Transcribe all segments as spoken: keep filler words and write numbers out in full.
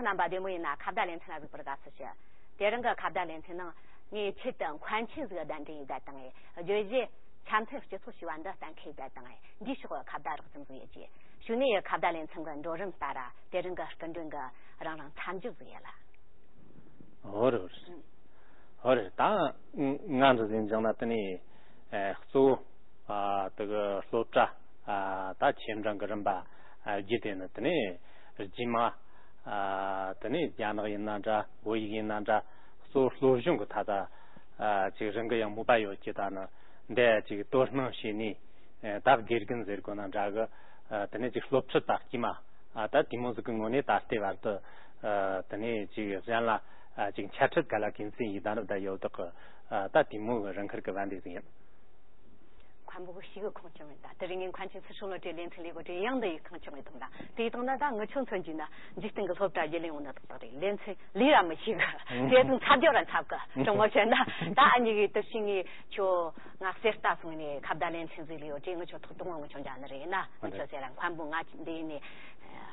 རྣམ་པ་བདེ་མོ་ཡིན་ན་ཁ་བརྡ་ལེ་ཚན་ལ་གཟིགས་པར་དགའ་བསུ་ཞུ། དེ་རིང་གི་ཁ་བརྡ་ལེ་ཚན་ནང་ངས་ཆེད་དུ་མཁན་ཆེན་ཟིག་གདན་འདྲེན་ཡས་བསྡད་བཏང་ངས། བརྗོད་གཞི་འཆམ་མཐུན་སྤྱི་ཚོགས་ཞེས་པ་འདི་གཏན་འཁེལ་བསྡད་བཏང་ངས། འདིའི་ཕྱོགས་ཀྱི་ཁ་བརྡ་རགས་ཙམ་ཟིག་ཡོད་ཀྱི། གཞུག་ནས་ཡི་ཁ་བརྡ་ལེ་ཚན་གྱི་འགྲོ་རིམ་ལྟར་དེ་རིང་གི་སྐུ་མགྲོན་གྱི་རང་རང་མཚམས་སྦྱོར་ཟིག་ཡོད་ལ། ཧོ་རེད། ཧོ་རེད། ད་ང་འདྲ་ཟིན་ཀྱང་ན་དེ་ནས་གཙོ་བོ་དེ་གི་སློབ་གྲྭ་ད་ཆེ་འབྲིང་གི་རིམ་པ་བརྒྱུད་དེ་ནི་དེ་ནས་རྗེས་མ་དེ་ནས་རྒྱ་ནག་ཡིན་ན་འདྲ། བོད་ཡིག་ཡིན་ན་འདྲ། གཙོ་བོ་སློབ་སྦྱོང་གི་ཐད་ད་ཅིག་རང་གི་ཡང་མོས་པ་ཡོད་ཀྱི། ད་ནི་འདི་ཅིག་དོ་སྣང་བྱས་ནས་ད་དགེ་རྒན་ཟེར་དགོས་ན་འདྲ་གི། དེ་ནས་ཅིག་སློབ་ཁྲིད་ད་དཀྱུས་མ། ཨ་ད་དེ་མོ་ཟིག་གི་ངོས་ནས་ད་ལྟའི་བར་དུ་ཨ་དེ་ནས་ཅིག་གཞན་ལ་ཨ་ཅིག་འཆད་ཁྲིད་ག་ལ་གིན་ཚིན་ཡིན་ད་ནི་བསྡད་ཡོད་དག་གི། ཨ་ད་དེ་མོ་གི་རང་ཁུར་གི་བན་དེ་ཟིག་ཡིན། མཁན་པོ་གི་ཞིག་གི་ཁོང་ཆུང་ཡིན། ད་དེ་རིང་ངས་མཁན་ཆེན་ཚུལ་ཁྲིམས་བློ་གྲོས་ལེ་ཚན་ལས་གོ་དྲི་ཡང་འདི་ཡི་ཁང་ཆུང་ཡིན་དང་། ད་དེ་དང་ད་ད་ངི་ཆོ་མཚོན་གྱིས་ན་འཇིག་རྟེན་གི་སློབ་གྲྭ་བརྒྱུད་ལས་ཡོང་ན་དག་དག་རེད། ལེ་ཚན་ལས་ར་མི་ཤེས་གི། དེ་དང་ཚ་རྒྱ་ར་འཚབ་གི། དྲང་མོ་བཤད་ན་ད་ཨ་མྱེས་གི་དུ་ཕྱིན་ངས་ཁྱོད་ང་གསེར་རྟ་སོང་ནས་ཁ་བརྡ་ལེ་ཚན་ཟིག་ལས་ཡོད་དྲི། ངི་ཆོ་ཐོག་ཏུ་ངོ་ངི་ཆོ་འཇག་ནི་རེད་ན། ངི་ཆོ་ཟེར་ར་མཁན་པོ་ང་འདི་ནས་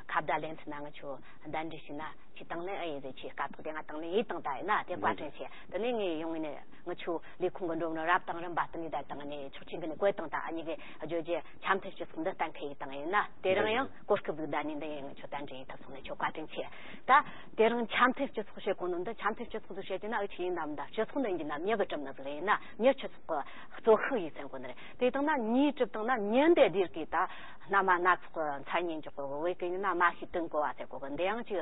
ཁ་བརྡ་ལེན་ཚུལ་ན་ངི་ཆོ་གདན་འདྲེན་བྱས་ན་ཁྱེད་དང་ལེན་ཨེ་ཡིན་ཟེར། ཁྱེད་སྐབས་ཐོག་དེ་ང་དང་ལེན་ཡིན་དང་ད་ཡིན་ན་དེ་བཀའ་དྲིན་ཆེ། དེ་ནས་ངས་ཡོང་ངས་ནས་ངི་ཆོ་ལས་ཁུངས་གི་འགྲོ་མི་རབ་དང་རིམ་པ་དེ་ནས་ད་དང་ནས་ཆོག་མཆན་གི་ནས་བཀོད་དང་ད་ཨ་མྱེས་གི་བརྗོད་རྒྱུ་འཆམ་མཐུན་སྤྱི་ཚོགས་འདི་གཏན་འཁེལ་ཡིན་དང་ཡིན་ན། དེ་རིང་ཡང་གོ་སྐབས་ཟིག་ད་ནས་འདི་ཡིན། ངི་ཆོ་གདན་འདྲེན་ཡིན་ཐུབ་སོང་ནས་ཁྱོད་བཀའ་དྲིན་ཆེ། ད་དེ་རིང་འཆམ་མཐུན་སྤྱི་ཚོགས་བཤད་གོ་ནོ་འདི་འཆམ་མཐུན་སྤྱི་ཚོགས་ཟིག་བཤད་ཀྱི་ན་ཨུ་ཆི་ཡིན་ནམ། ད་སྤྱི་ཚོགས་འདི་ཡིན་གྱི་ན་མྱི་གི་གྲུབ་ནི་ཟིག་རེད་ཡིན་ན། མྱི་སྤྱི་ཚོགས་གི་གཙོ་ཤུགས་ཡིན་ཟེར་གོ་ནི་རེད། དེ་དང་ན་མྱིའི་གྲུབ་དང་ན་མྱི་འདི་སྡེར་གི་ད་སྣ་མ་སྣ་ཚོགས་མཚན་སྙན་འཇོག་གོ་གི། བོད་གི་ཡིན་ན་མ་ཤེས་དོན་གོ་བ་ཟེར་གོ་གི། འདི་ཡང་ཅིག་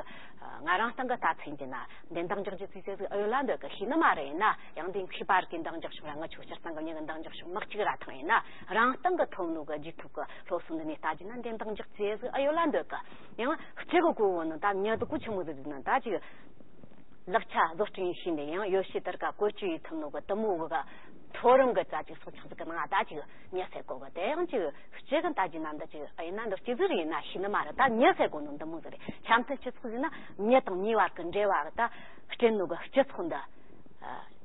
ང་རང་སྟེང་གི་ལྟ་ཚུལ་ཡིན་གྱི་ན་འདི་འདང་རྒྱག་རྒྱུ་ཚིག་ཟེར་ཟིག་ཨུ་ཡོད་ལ་འདོད་གི། ཤེས་ནི་མ་རེད། ཡིན་ན་ཡང་འདི་མཁས་པ་རིགས་གི་འདང་རྒྱག་ཕྱོགས་ར། ངི་ཆོ་སྤྱིར་བཏང་གི་མྱི་གི་འདང་རྒྱག་ཕྱོགས་མི་གཅིག་ར་ཐང་ཡིན་ན། རང་སྟེང་གི་ཐོབ་ནོ་གི་རྒྱུ་ཐོབ་གི་སློབ་གསོ་འདི་ནས་ལྟ་རྒྱུ་ན་འདི་འདང་རྒྱག་ཚེ་ཟིག་ཨུ་ཡོད་ལ་འདོད་གི། ཡང་སྤྱི་གི་གོ་བོ་ནི་ད་མྱི་དུ་གོ་ཆི་མོ་ཟིག་ཟིག་ན་ད་ཅིག་ལག་ཆ་བཟོ་སྐྲུན་ཡེད་ཤེས་ནས་ཡང་ཡོ་བྱད་དེར་ཀ་བཀོལ་སྤྱོད་ཡེད་ཐུབ་ནོ་གི་དུ་མོ་གི་མཐོ་རིམ་གི་ད་ཅིག་སྲོག་ཆགས་ཟིག་གི་ནང་ད་ཅིག་མྱི་ཟེར་གོ་གི། དེ་ཡང་ཅིག་སྤྱི་གི་ལྟ་རྒྱུ་ན་འདི་ཅིག་ཨ་ཡིན་ན་འདི་སྤྱི་ཟིག་རེད་ཡིན་ན་ཤེས་ནི་མ་རེད། ད་མྱི་ཟེར་གོ་ནོ་འདི་མོ་ཟིག་རེད། འཆམ་མཐུན་སྤྱི་ཚོགས་ཟིག་ན་མྱི་དང་མྱིའི་བར་གི་འབྲེལ་བ་གི་ད་སྐྲུན་ནོ་གི་སྤྱི་ཚོགས་འདི་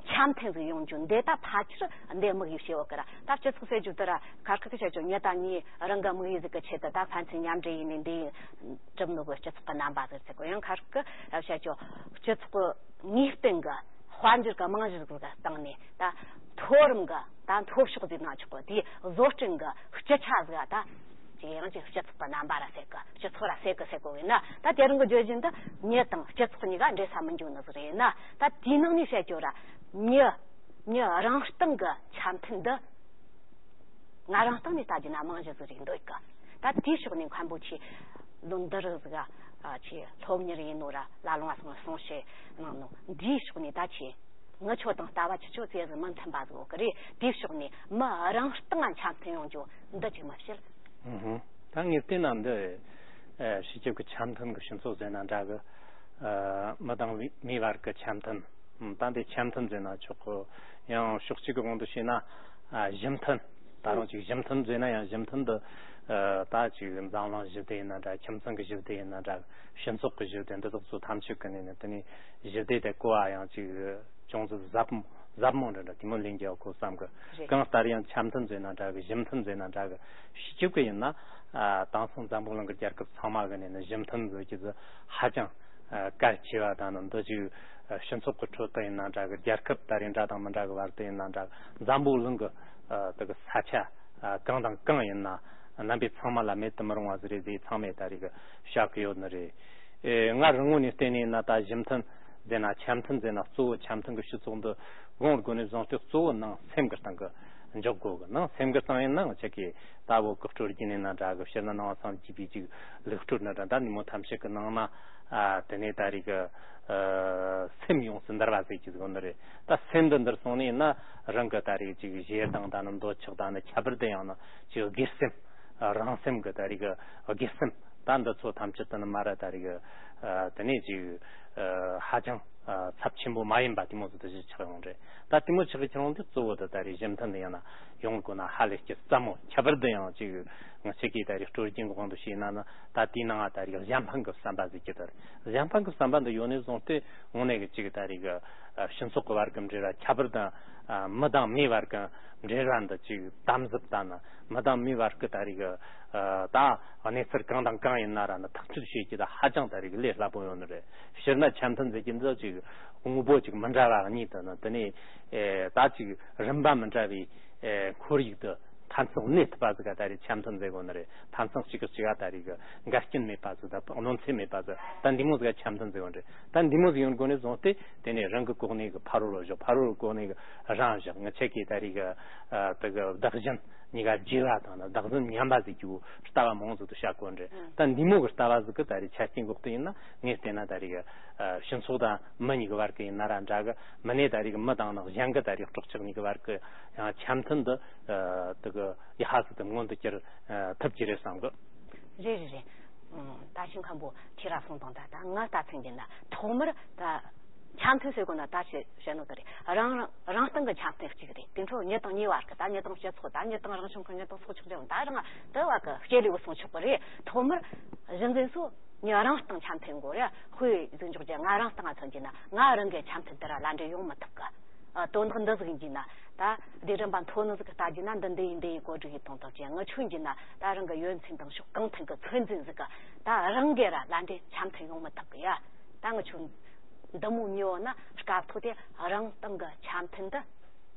འཆམ་མཐུན་ཟིག་ཡོང་རྒྱུ་འདི་ད་ཕལ་ཆེར་འདི་དམིགས་ཡུལ་བྱེད་འོ་གི་ར། ད་སྤྱི་ཚོགས་ཟེར་རྒྱུ་དེ་ར་ཁར་ཁ་གི་བྱ་ཆོག་མྱི་དང་མྱི་རང་གི་དམིགས་ཡུལ་ཟིག་གི་ཆེད་དུ་ད་ཕན་ཚུན་མཉམ་འབྲེལ་ཡིན་ནས་འདི་གྲུབ་ནོ་གི་སྤྱི་ཚོགས་གི་རྣམ་པ་ཟིག་ཟེར་གོ། ཡང་ཁར་ཁ་གི་བྱ་ཆོག་སྤྱི་ཚོགས་གི་ངེས་གཏན་གི་དཔལ་འབྱོར་གི་རྨང་གཞི་ཟིག་གི་སྟེང་ནས་ད་མཐོ་རིམ་གི་ད་མཐོ་ཕྱོགས་ཟིག་ན་ཆོག་གི། དེའི་བཟོ་སྐྲུན་གི་སྤྱི་ཆ་ཟིག་ད་ཅིག་ཡང་ཅིག་སྤྱི་ཚོགས་ཀྱི་རྣམ་པ་ར་ཟེར་གི། སྤྱི་ཚོགས་ར་ཟེར་གི་ཟེར་གོ་ཡིན་ན། ད་དེ་རིང་གི་བརྗོད་གཞི་འདི་མྱི་དང་སྤྱི་ཚོགས་གཉིས་ཀ་འབྲེལ་ས་མི་འཇུག་ནི་ཟིག་རེད་ཡིན་ན། ད་དེའི་ནང་ནས་བཤད་རྒྱུ་ར་མྱི་མྱི་རང་སྟེང་གི་འཆམ་མཐུན་འདི་ང་རང་སྟེང་ནས་ལྟ་རྒྱུ་ན་རྨང་གཞི་ཟིག་རེད་འདོད་གི། ད་དེའི་ཕྱོགས་ནས་མཁན་པོ་ཆེ་ལོ་འདི་རིགས་ཟིག་ག་ཆེ་སློབ་གཉེར་ཡིན་ནོ་ར་ལ་ལུང་བ་སོང་གསུང་བཤད་གནང་ནོ་འདིའི་ཕྱོགས་ནས་ད་ཆེ། ངི་ཆོ་དང་ལྟ་བ་ཁྱེད་ཆོ་ཚེ་ཟིག་མི་མཐུན་པ་ཟིག་ཡོད་གི་རེད། དེའི་ཕྱོགས་ནས་མི་རང་སྟེང་ང་འཆམ་མཐུན་ཡོང་རྒྱུ་འདི་ཅིག་མི་བཤད། ཨུ་ཧུམ། ད་ངས་བལྟས་ན་འདི་ཨ་སྤྱི་ཁྱབ་ཀྱི་འཆམ་མཐུན་གྱི་སྤྱི་ཚོགས་ཟེར་ན་འདྲ་གི། ཨ་མི་དང་མི་བར་གྱི་འཆམ་མཐུན། ཨུམ། ད་འདི་འཆམ་མཐུན་ཟེར་ན་ཆོག་གི། ཡང་ཕྱོགས་གཅིག་གི་དབང་དུ་བྱས་ན་ཨ་ཞི་མཐུན། ད་རུང་ཅིག་ཞི་མཐུན་ཟེར་ན་ཡང་ཞི་མཐུན་འདི་ཨ་ད་ཅིག་འཛམ་གླིང་ཞི་བདེ་ཡིན་ན་འདྲ། ཁྱིམ་ཚང་གི་ཞི་བདེ་ཡིན་ན་འདྲ། སྤྱི་ཚོགས་ཀྱི་ཞི་བདེ་འདི་དག་ཚོ་ཐམས་ཅད་ཀྱི་ནས་ནི་དེ་ནས་ཞི་བདེ་དེ་གོ་བ་ཡང་ཅིག་ཅུང་ཟད་ཟབ་ཟབ་མོ་འདྲ་འདྲ་དེ་མོ་ལེན་རྒྱུ་གོ་བསམ་གི། རེད། གང་ལྟར་ཡང་འཆམ་མཐུན་ཟེར་ན་འདྲ་གི། ཞི་མཐུན་ཟེར་ན་འདྲ་གི། སྤྱི་ཁྱབ་ཀྱི་ཡིན་ན་ཨ་དེང་སང་འཛམ་བུ་གླིང་གི་རྒྱལ་ཁབ་ཚང་མ་གི་ནས་ནི་ཞི་མཐུན་ཟེར་རྒྱུ་ཟིག་ཧ་ཅང་ཨ་གལ་ཆེ་བ་དང་ནི་འདི་ཅིག་ཨ་སྤྱི་ཚོགས་ཀྱི་ཁྲོད་དུ་ཡིན་ན་འདྲ་གི། རྒྱལ་ཁབ་ད་རེས་འདྲ་དང་མི་འདྲ་གི་བར་དུ་ཡིན་ན་འདྲ། འཛམ་བུ་གླིང་གི་ཨ་དེ་གི་ས་ཆ་ཨ་གང་དང་གང་ཡིན་ན་རྣམ་པའི་ཚང་མ་ལ་མེད་དུ་མི་རུང་བ་ཟིག་རེད་ཟེར་ཚང་མས་ད་རེས་གི་བཤད་གི་ཡོད་ནི་རེད། ཨེ་ང་རང་ངོས་ནས་བལྟས་ནས་ཡིན་ན་ད་ཞི་མཐུན་ཟེར་ན་འཆམ་མཐུན་ཟེར་ན་གཙོ་བོ་འཆམ་མཐུན་གྱི་སྤྱི་ཚོགས་འདི་དགོངས་དགོས་ནས་བཟུང་སྟེ་གཙོ་བོ་ནང་སེམས་ཀྱི་སྟེང་གི་འཇོག་དགོས་གི། ནང་སེམས་ཀྱི་སྟེང་ཡིན་ན་ང་ཅག་གིས་ད་བོད་ཀྱི་སྲོལ་རྒྱུན་ཡིན་ན་འདྲ་གི། སྤྱིར་ན་ནང་བ་སངས་རྒྱས་པའི་ཅིག་ལུགས་སྲོལ་ན་འདྲ། ད་ནི་མོ་ཐམས་ཅད་ཀྱི་ནང་ན་ཨ་དེ་ནས་ད་རེས་གི་ཨ་སེམས་ཡོངས་སུ་འདུལ་བ་ཟེར་གྱི་ཟིག་ནི་རེད། ད་སེམས་འདི་འདུལ་སོང་ནས་ཡིན་ན་རང་གི་ད་རེས་ཅིག་ཞེ་སྡང་དང་ནི་འདོད་ཆགས་དང་ནི་ཁྱད་པར་དུ་ཡང་ནི་ཅིག་སྒེར་སེམས་རང་སེམས་ཀྱི་ད་རེས་གི་སྒེར་སེམས་ད་འདི་ཚོ་ཐམས་ཅད་དུ་ནི་མ་ར་ད་རེས་གི་ཨ་དེ་ནས་ཅིག་ཨ་ཧ་ཅང་ཨ་ཚབས་ཆེན་པོ་མ་ཡིན་པ་དེ་མོ་ཟིག་ཏུ་ཞིག་ཆགས་ཡོང་རེད། ད་དེ་མོ་ཆགས་ཀྱི་ཆགས་ཡོང་དུས་གཙོ་བོ་དེ་ད་རེས་ཞི་མཐུན་དེ་ཡང་ན་ཡོང་དགོས་ན་ཧ་ལས་ཀྱི་སླ་མོ། ཁྱད་པར་དུ་ཡང་ཅིག་ང་ཅག་གིས་ད་རེས་སྲོལ་རྒྱུན་གྱི་དབང་དུ་བྱས་ན་ནི་ད་དེའི་ནང་ད་རེས་གཞན་ཕན་གྱི་བསམ་པ་ཟིག་གི། ད་རེས་གཞན་ཕན་གྱི་བསམ་པ་འདི་ཡོད་ནས་བཟུང་སྟེ་དངོས་གནས་ཀྱི་ཅིག་ད་རེས་ཀྱི་ཨ་སྤྱི་ཚོགས་ཀྱི་བར་གྱི་འབྲེལ་བ། ཁྱད་པར་དུ་ཨ་མི་དང་མིའི་བར་གྱི་འབྲེལ་བ་འདི་ཅིག་དམ་ཟབ་དང་ནི་མི་དང་མིའི་བར་གྱི་ད་རེས་ཀྱི་ཨ་ད་གནས་ཚུལ་གང་དང་གང་ཡིན་ན་ར་ནི་ཐག་གཅོད་བྱེད་ཀྱི་ད་ཧ་ཅང་ད་རེས་ཀྱི་ལས་ སླ་པོ་ཡོད་ནི་རེད། སྤྱིར་ན་འཆམ་མཐུན་ཟེར་གྱི་འདི་ཅིག་དངོས་པོ་ཅིག་མི་འདྲ་བ་གཉིས་དུ་ནི་དེ་ནས་ཨེ་ད་ཅིག་རིམ་པ་མི་འདྲ་བའི་ཨེ་ཁོར་ཡུག་ཏུ་འཐབ་འཛིང་གནས་ཐུབ་པ་ཟིག་ག་ད་རེས་འཆམ་མཐུན་ཟེར་གོ་ནི་རེད། འཐབ་འཛིང་གཅིག་གིས་གཅིག་ག་ད་རེས་གི་འགལ་རྐྱེན་མེད་པ་ཟིག་དང་གནོད་འཚེ་མེད་པ་ཟིག་ད་འདི་མོ་ཟིག་ག་འཆམ་མཐུན་ཟེར་གོ་ནི་རེད། ད་འདི་མོ་ཟིག་ཡོང་གོ་ནས་བཟུང་སྟེ་དེ་ནས་རང་གི་གོ་གནས་གི་ཕ་རོལ་ལ་བཞག་ཕ་རོལ་གི་གོ་གནས་གི་རང་བཞག་ངི་ཆེ་གི་ད་རེས་གི་ཨ་དེ་གི་བདག་གཞན་གཉིས་ཀ་བརྗེ་བ་དང་ན་བདག་འཛིན་ཉམས་པ་ཟིག་གི་ལྟ་བ་མང་ཟིག་ཏུ་བྱ་དགོས་རེད། ད་འདི་མོ་གི་ལྟ་བ་ཟིག་གི་ད་རེས་ཆ་རྐྱེན་འགོག་ཏུ་ཡིན་ན་ངས་བལྟས་ན་ད་རེས་གི་ཨ་སྤྱི་ཚོགས་དང་མི་གཉིས་ཀྱི་བར་གི་ཡིན་ན་ར་འདྲ་གི་མི་ནས་ད་རེས་གི་མི་དང་ནི་གཞན་གི་ད་རེས་སྲོག་ཆགས་གཉིས་ཀྱི་བར་གི་ཡང་འཆམ་མཐུན་འདི་ཨ་དེ་གི་ཡ་ཧ་ཟིག་ཏུ་མངོན་དུ་གྱུར་ཨ་ཐུབ་ཀྱི་རེད་བསམ་གི། རེད་རེད་རེད། ཨང་། ད་ཞིང་ཁམས་པོ་ཁྱེད་ར་སོང་དང་ད་ད་ང་ལྟ་ཚུན་གྱི་ན་ཐོག་མར་ད་འཆམ་མཐུན་ཟེར་དགོས་ན་ད་ཞེ་བཤད་ནོ་ད་རེད། རང་རང་རང་སྟེང་གི་འཆམ་མཐུན་གཅིག་རེད། དེ་འཕྲོ་མྱི་དང་མྱི་བར་གི་ད་མྱི་དང་སྤྱི་ཚོགས་ད་མྱི་དང་རང་བྱུང་གི་མྱི་དང་སྲོག་ཆགས་རེད། ད་རང་དེ་བར་གི་སྐྱེ་ལུས་སོང་ཆོག་གི་རེད། ཐོག་མར་གཞི་འཛིན་སོ་མྱི་རང་སྟེང་འཆམ་མཐུན་དགོས་རེད། དཔེ་ཟིག་འཇོག་རྒྱུ་ང་རང་སྟེང་ང་མཚོན་གྱི་ན་ང་རང་གི་འཆམ་མཐུན་དེ་ར་ལ་འབྲེལ་ཡོང་མི་ཐུབ་གི། ཨ་དོན་དག་འདི་ཟིག་ཡིན་གྱི་ན་ད་དེ་རིམ་པ་མཐོ་ནི་ཟིག་གི་ལྟ་རྒྱུ་ན་འདི་འདི་ཡིན་འདི་ཡིན་གོ་སྒྲིག་ཡིན་གཏོང་ཐུབ་ཀྱི། ངི་ཆོས་ཀྱི་ན་ད་རང་གི་ཡོན་ཚད་དང་ཕྱོགས་གང་ཐོན་གི་ཚོད་འཛིན་ཟིག་གི་ད་རང་གི་ར་ལ་འདྲེ་འཆམ་མཐུན་ཡོང་མི་ཐུབ་གི་ཡ། ད་ངི་ཆོས་འདི་མོ་ཉོ་ན་སྐབས་ཐོག་དེ་རང་སྟེང་གི་འཆམ་མཐུན་འདི་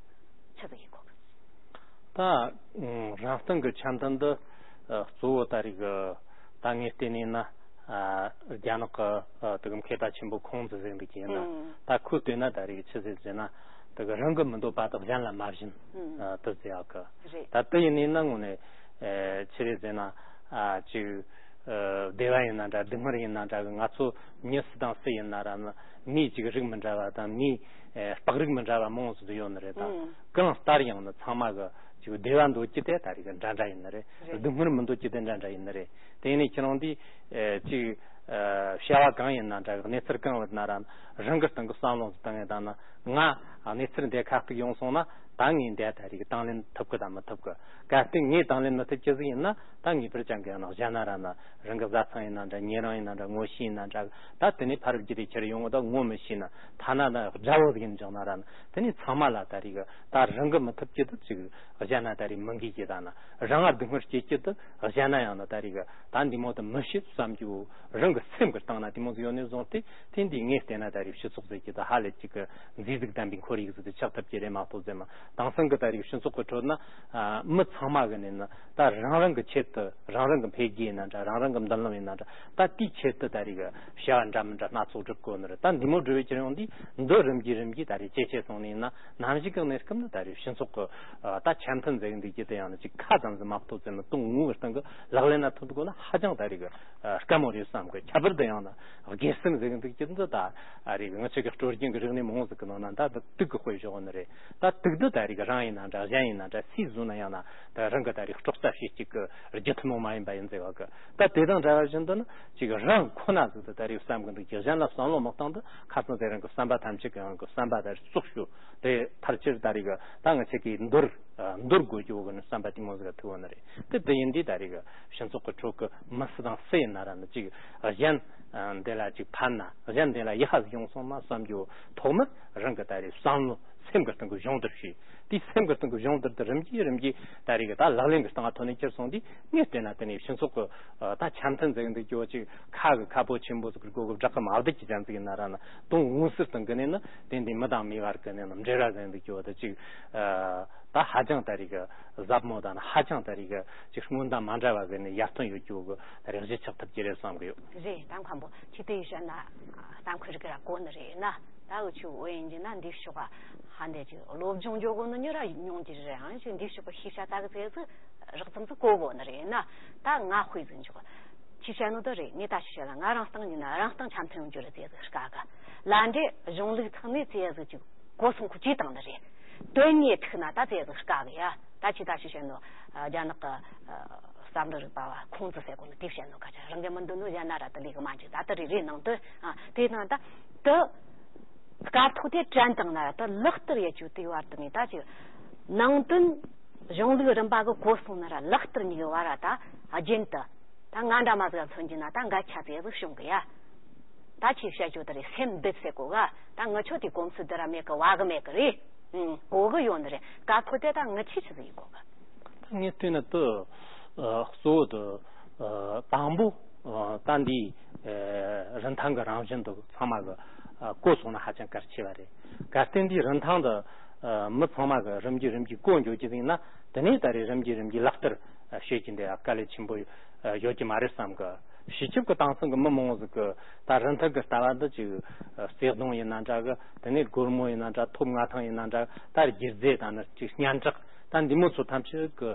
ཆི་ཟིག་ཡིན་གོ་གི། ད་ཨང་། རང་སྟེང་གི་འཆམ་མཐུན་འདི་ཨ་གཙོ་བོ་ད་རེས་གི་ད་ངས་བལྟས་ནས་ན་ཨ་རྒྱ་ནག་གི་ཨ་དེ་གི་མཁས་པ་ཆེན་པོ་ཁོང་ཚོ་ཟེར་འདུག་གི་ཡིན་ན། ཨང་། ད་ཁོས་བལྟས་ན་ད་རེས་ཆི་ཟེར་ཟེར་ན་དེ་གི་རང་གི་མི་འདོད་པ་དག་གཞན་ལ་མ་བྱིན། ཨང་། ཨ་དེ་ཟེར་ཡག་གི། རེད། ད་དེ་ཡིན་ནས་ན་དངོས་ནས་ཨེ་ཆི་རེད་ཟེར་ན་ཨ་ཅིག་ཨ་སྡེ་བ་ཡིན་ན་འདྲ་སྡུག་བསྔལ་ཡིན་ན་འདྲ་གི་ང་ཚོ་མྱི་སུ་དང་སུ་ཡིན་ན་ར་ན་མིའི་ཅིག་རིགས་མི་འདྲ་བ་དང་མིའི་ཨེ་སྟག་རིགས་མི་འདྲ་བ་མང་ཟིག་ཡོད་ནི་རེད། ད་ཨང་། གང་ལྟར་ཡང་ནི་ཚང་མ་གི་ཅིག་བདེ་བ་འདོད་ཀྱི་དེ་ད་རེས་གི་འདྲ་འདྲ་ཡིན་ནི་རེད། རེད། སྡུག་བསྔལ་མི་འདོད་ཀྱི་དེ་འདྲ་འདྲ་ཡིན་ནི་རེད། དེ་ནས་ཁྱེད་རང་འདིས་ཨེ་ཅིག་ཨེ་བྱ་བ་གང་ཡིན་ན་འདྲ་གི་གནས་ཚུལ་གང་ཡོད་ན་ར་རང་གི་སྟེང་གི་བསམ་བློ་བཏང་ཡོད་ད་ན་ང་གནས་ཚུལ་འདི་ཁ་གཏུག་ཡོང་སོང་ན་ད་ངས་འདི་ད་རེས་གི་དང་ལེན་ཐུབ་གི་དང་མི་ཐུབ་གི། གལ་ཏེ་ངས་དང་ལེན་མི་ཐུབ་ཀྱི་ཟིག་ཡིན་ན་ད་ངེས་པར་ཅན་གི་ཡང་ན་གཞན་ན་ར་ན་རང་གི་བཟའ་ཚང་ཡིན་ན་འདྲ་ཉེ་རིང་ཡིན་ན་འདྲ་ངོ་ཤེས་ཡིན་ན་འདྲ་ད་དེ་ནས་ཕ་རབས་རྒྱུད་དེ་ཁྱེར་ཡོང་གི་ད་ངོ་མི་ཤེས་ན་ཐ་ན་ན་དགྲ་བོ་ཟིག་ཡིན་ཀྱང་ན་ར་ན་དེ་ནས་ཚང་མ་ལ་ད་རེས་གི་ད་རང་གི་མི་ཐུབ་ཀྱི་དུ་ཅིག་གཞན་ན་ད་རེས་མི་འགས་ཀྱི་ད་ན་རང་ང་སྡུག་བསྔལ་སྐྱེ་ཀྱི་དུ་གཞན་ན་ཡང་ན་ད་རེས་གི་ད་འདི་མོ་དུ་མི་བྱེད་བསམ་རྒྱུ་རང་གི་སེམས་ཀྱི་སྟེང་ན་དེ་མོ་ཟིག་ཡོད་ནས་བཟུང་སྟེ་དེ་འདི་ངས་བལྟས་ན་ད་རེས་སྤྱི་ཚོགས་ཟེར་གྱི་དུ་ཧ་ལས་ཅིག་གི་མཛེས་སྡུག་ལྡན་པའི་ཁོར་ཡུག་ཟིག་དུ་ཆགས་ཐུབ་ཀྱི་རེད་མ་གཏོགས་ཟེར་མ་དེང་སང་གི་ད་རེས་སྤྱི་ཚོགས་ཀྱི་ཁྲོད་ན་ཨ་མི་ཚང་མ་གི་ནས་ན་ད་རང་རང་གི་ཆེད་དུ་རང་རང་གི་འཕེལ་རྒྱས་ཡིན་ན་འདྲ་རང་རང་གི་མདུན་ལམ་ཡིན་ན་འདྲ་ད་དེའི་ཆེད་དུ་ད་རེས་གི་བྱ་བ་འདྲ་མི་འདྲ་སྣ་ཚོགས་སྒྲུབ་དགོས་ནི་རེད། ད་འདི་མོ་སྒྲུབ་པའི་ཁྱེར་ཡོང་དུས་འདི་རིམ་གྱིས་རིམ་གྱིས་ད་རེས་ཇེ་ཆེ་སོང་ནས་ན་ནམ་ཞིག་གི་གནས་སྐབས་ནི་ད་རེས་སྤྱི་ཚོགས་ཀྱི་ཨ་ད་འཆམ་མཐུན་ཟེར་གི་འདུག་ཀྱི་དེ་ཡང་ནི་ཅིག་ཁ་ཙམ་ཟིག་མ་གཏོགས་ཟེར་ན་དོན་དངོས་ཀྱི་སྟེང་གི་ལག་ལེན་ན་ཐོན་དགོས་ན་ཧ་ཅང་ད་རེས་གི་ཨ་དཀའ་མོ་རེད་བསམ་གི། ཁྱད་པར་དུ་ཡང་ན་སྒེར་སེམས་ཟེར་གི་འདུག་ཀྱི་འདི་ད་ཨ་རེས་གི་ང་ཚོ་གི་སྲོལ་རྒྱུན་གི་རིག་གནས་མང་ཟིག་གི་ནང་ན་ད་ད་དུག་གི་དཔེ་བཞག་ནི་རེད། ད་དུག་འདི་ད་རེས་གི་རང་ཡིན་ན་འདྲ་གཞན་ཡིན་ན་འདྲ་སུས་བཟོས་ན་ཡང་ན་ད་རང་གི་ད་རེས་སྲོག་རྩ་བྱེད་ཅིག་གི་རྒྱུ་ཐུན་མོང་མ་ཡིན་པ་ཡིན་ཟེར་བ་གི། ད་དེ་དང་འདྲ་བ་བཞིན་དུ་ནི་ཅིག་རང་ཁོ་ན་ཟིག་ཏུ་ད་རེས་བསམ་གི་འདུག་ཀྱི་གཞན་ལ་བསམ་བློ་མི་བཏང་དུ་ཁ་སང་དེ་རང་གི་བསམ་པ་ཐམས་ཅད་ཀྱི་རང་གི་བསམ་པ་ད་རེས་བཙོག་ཤོས་དེ་ཕལ་ཆེར་ད་རེས་གི་ད་ང་ཆེ་གི་འདོར་འདོར་དགོས་ཀྱི་འོ་གི་ནི་བསམ་པ་དེ་མོ་ཟིག་ཐུག་བ་ནི་རེད། དེ་དེ་ཡིན་དུས་ད་རེས་གི་སྤྱི་ཚོགས་ཀྱི་ཁྲོད་ཀྱི་མི་སུ་དང་སུ་ཡིན་ན་ར་ནི་ཅིག་གཞན་འདི་ལ་ཅིག་ཕན་ན་གཞན་འདི་ལ་ཡག་པ་ཟིག་ཡོང་སོང་ན་བསམ་རྒྱུ་ཐོག་མར་རང་གི་ད་རེས་བསམ་བློ་སེམས་ཀྱི་སྟེང་གི་སྦྱོང་བརྡར་བྱས། དེའི་སེམས་ཀྱི་སྟེང་གི་སྦྱོང་བརྡར་དེ་རིམ་གྱིས་རིམ་གྱིས་ད་རེས་ཀྱི་ད་ལག་ལེན་གྱི་སྟེང་ང་ཐོན་ནས་ཁྱེར་སོང་དུས་ངས་བལྟས་ན་དེ་ནས་སྤྱི་ཚོགས་ཀྱི་ད་འཆམ་མཐུན་ཟེར་གི་འདུག་ཀྱི་འོ་ཅིག་ཁ་གི་ཁ་པོ་ཆེན་པོ་ཟིག་གི་སྒོ་གི་བྲག་གི་མ་བརྡབ་ཀྱི་ཅན་ཟིག་ཡིན་ན་ར་ན་དོན་དངོས་སུ་སྟེང་གི་ནས་ནི་དེ་འདི་མི་དང་མི་བར་གི་ནས་ནི་འབྲེལ་བ་ཟེར་གི་འདུག་ཀྱི་འོ་ད་ཅིག་ད་ཧ་ཅང་ད་རེས་ཀྱི་ཟབ་མོ་དང་ཧ་ཅང་ད་རེས་ཀྱི་ཅིག་སྔོན་དང་མ་འདྲ་བ་གི་ནས་ཡར་ཐོན་ཡོད་ཀྱི་འོ་གི་ད་རེས་གཞི་ཆགས་ཐུབ་ཀྱི་རེད་བསམ་གི་ཡོད། རེད། ད་མཁན་པོ་ཁྱེད་དེ་ཡི་བཤད་ན་གཏམ་ཁུལ་རིག་ར་གོ་ནི་རེད་ན། ད་འུ་ཆོ་བོད་ཡིན་གྱི་ན་འདི་ཕྱོགས་ཧ་འདས་ཀྱི་སློབ་སྦྱོང་འཇོག་གོ་ནི་ཉོ་ར་ཉུང་གྱི་རེད། ཡང་ཞིག་འདི་ཕྱོགས་ཤེས་བྱ་ད་གི་ཚེ་ཟིག་རགས་ཙམ་ཟིག་གོ་གོ་ནི་རེད་ན། ད་ང་དཔེ་ཟིག་འཇོག་ཁྱེད་བཤད་ནོ་དེ་རེད། ངས་ད་ཞིག་བཤད་ན་ང་རང་སྟེང་ཡིན་ན་རང་སྟེང་འཆམ་མཐུན་ཡོང་རྒྱུ་རེད་ཚེ་ཟིག་དཀའ་གི། ལ་འདྲེ་གཞུང་ལུགས་ཐོག་ནས་ཚེ་ཟིག་ཅིག་གོ་སོང་ཁུ་ཅི་བཏང་ནི་རེད། དོན་ངས་ཐུག་ན་ད་ཚེ་ཟིག་དཀའ་གི་ཡ། ད་ཁྱེད་ད་ཞིག་བཤད་ནོ་རྒྱ་ནག་གི་བསམ་བློ་རིག་པ་བ་ཁོང་ཚོ་ཟེར་གོ་ནི་དེ་བཤད་ནོ་ཁ་ཆ་རང་གི་མི་འདུག་ནོ་གཞན་ན་ར་དེ་ལས་གི་མ་འཇིག་ད་དེ་རེ་རེ་ནང་དུ་ཨ་དེ་ནང་ད་དུ་སྐབས་ཐོག་དེ་དྲན་བཏང་ན་ར་ད་ལག་བསྟར་ཡེད་རྒྱུ་དེ་བར་དུ་ནས་ད་ཅིག་ནང་དོན་གཞུང་ལུགས་རིམ་པ་གི་གོ་སོང་ན་ར་ལག་བསྟར་གཉིས་གི་བར་ར་ད་རྒྱུན་དུ་ད་ང་འདྲ་མ་ཟིག་མཚོན་གྱི་ན་ད་འགལ་ཆ་དེ་ཟིག་བྱུང་གི་ཡ། ད་ཁྱེད་བཤད་རྒྱུ་དེ་རེད། སེམས་འདུད་ཟེར་གོ་ག་ད་ངི་ཆོ་དེ་གོམས་སུ་དུ་ར་མེད་གི་བ་གི་མེད་གི་རེད། ཨང་། གོ་གི་ཡོད་ནི་རེད། ཀ་ཁོ་དེ་ད་ངི་ཆི་ཆི་ཟིག་ཡིན་གོ་གི། ད་ངས་བལྟས་ན་དུ་ཨ་གཙོ་བོ་དུ་ཨ་དང་པོ་ཨ་ད་འདི་ རིན་ཐང་གི་རང་བཞིན་དུ་ཚང་མ་གི་གོ་སོང་ན་ཧ་ཅང་གལ་ཆེ་བ་རེད། གལ་ཏེ་འདིའི་རིན་ཐང་དུ་མི་ཚང་མ་གི་རིམ་གྱིས་རིམ་གྱིས་གོ་འགྱོ་རྒྱུ་ཡིན་ན། དེ་ནས་ད་རེས་རིམ་གྱིས་རིམ་གྱིས་ལག་བསྟར་བྱེད་ཀྱི་འདི་དཀའ་ལས་ཆེན་པོ་ཡོད་ཀྱི་མ་རེད་བསམ་གི། སྤྱི་ཁྱབ་ཀྱི་དེང་སང་གི་མི་མང་བོ་ཟིག་གི་ད་རིན་ཐང་གི་ལྟ་བ་འདི་ཅིག་བརྩེ་གདུང་ཡིན་ན་འདྲ་གི། དེ་ནས་སྒོར་མོ་ཡིན་ན་འདྲ། ཐོབ་མངའ་ཐང་ཡིན་ན་འདྲ། ད་རྒྱུ་རྫས་དང་ནི་ཅིག་སྙན་གྲགས་ད་འདི་མོ་ཚོ་ཐམས་ཅད་ཀྱི་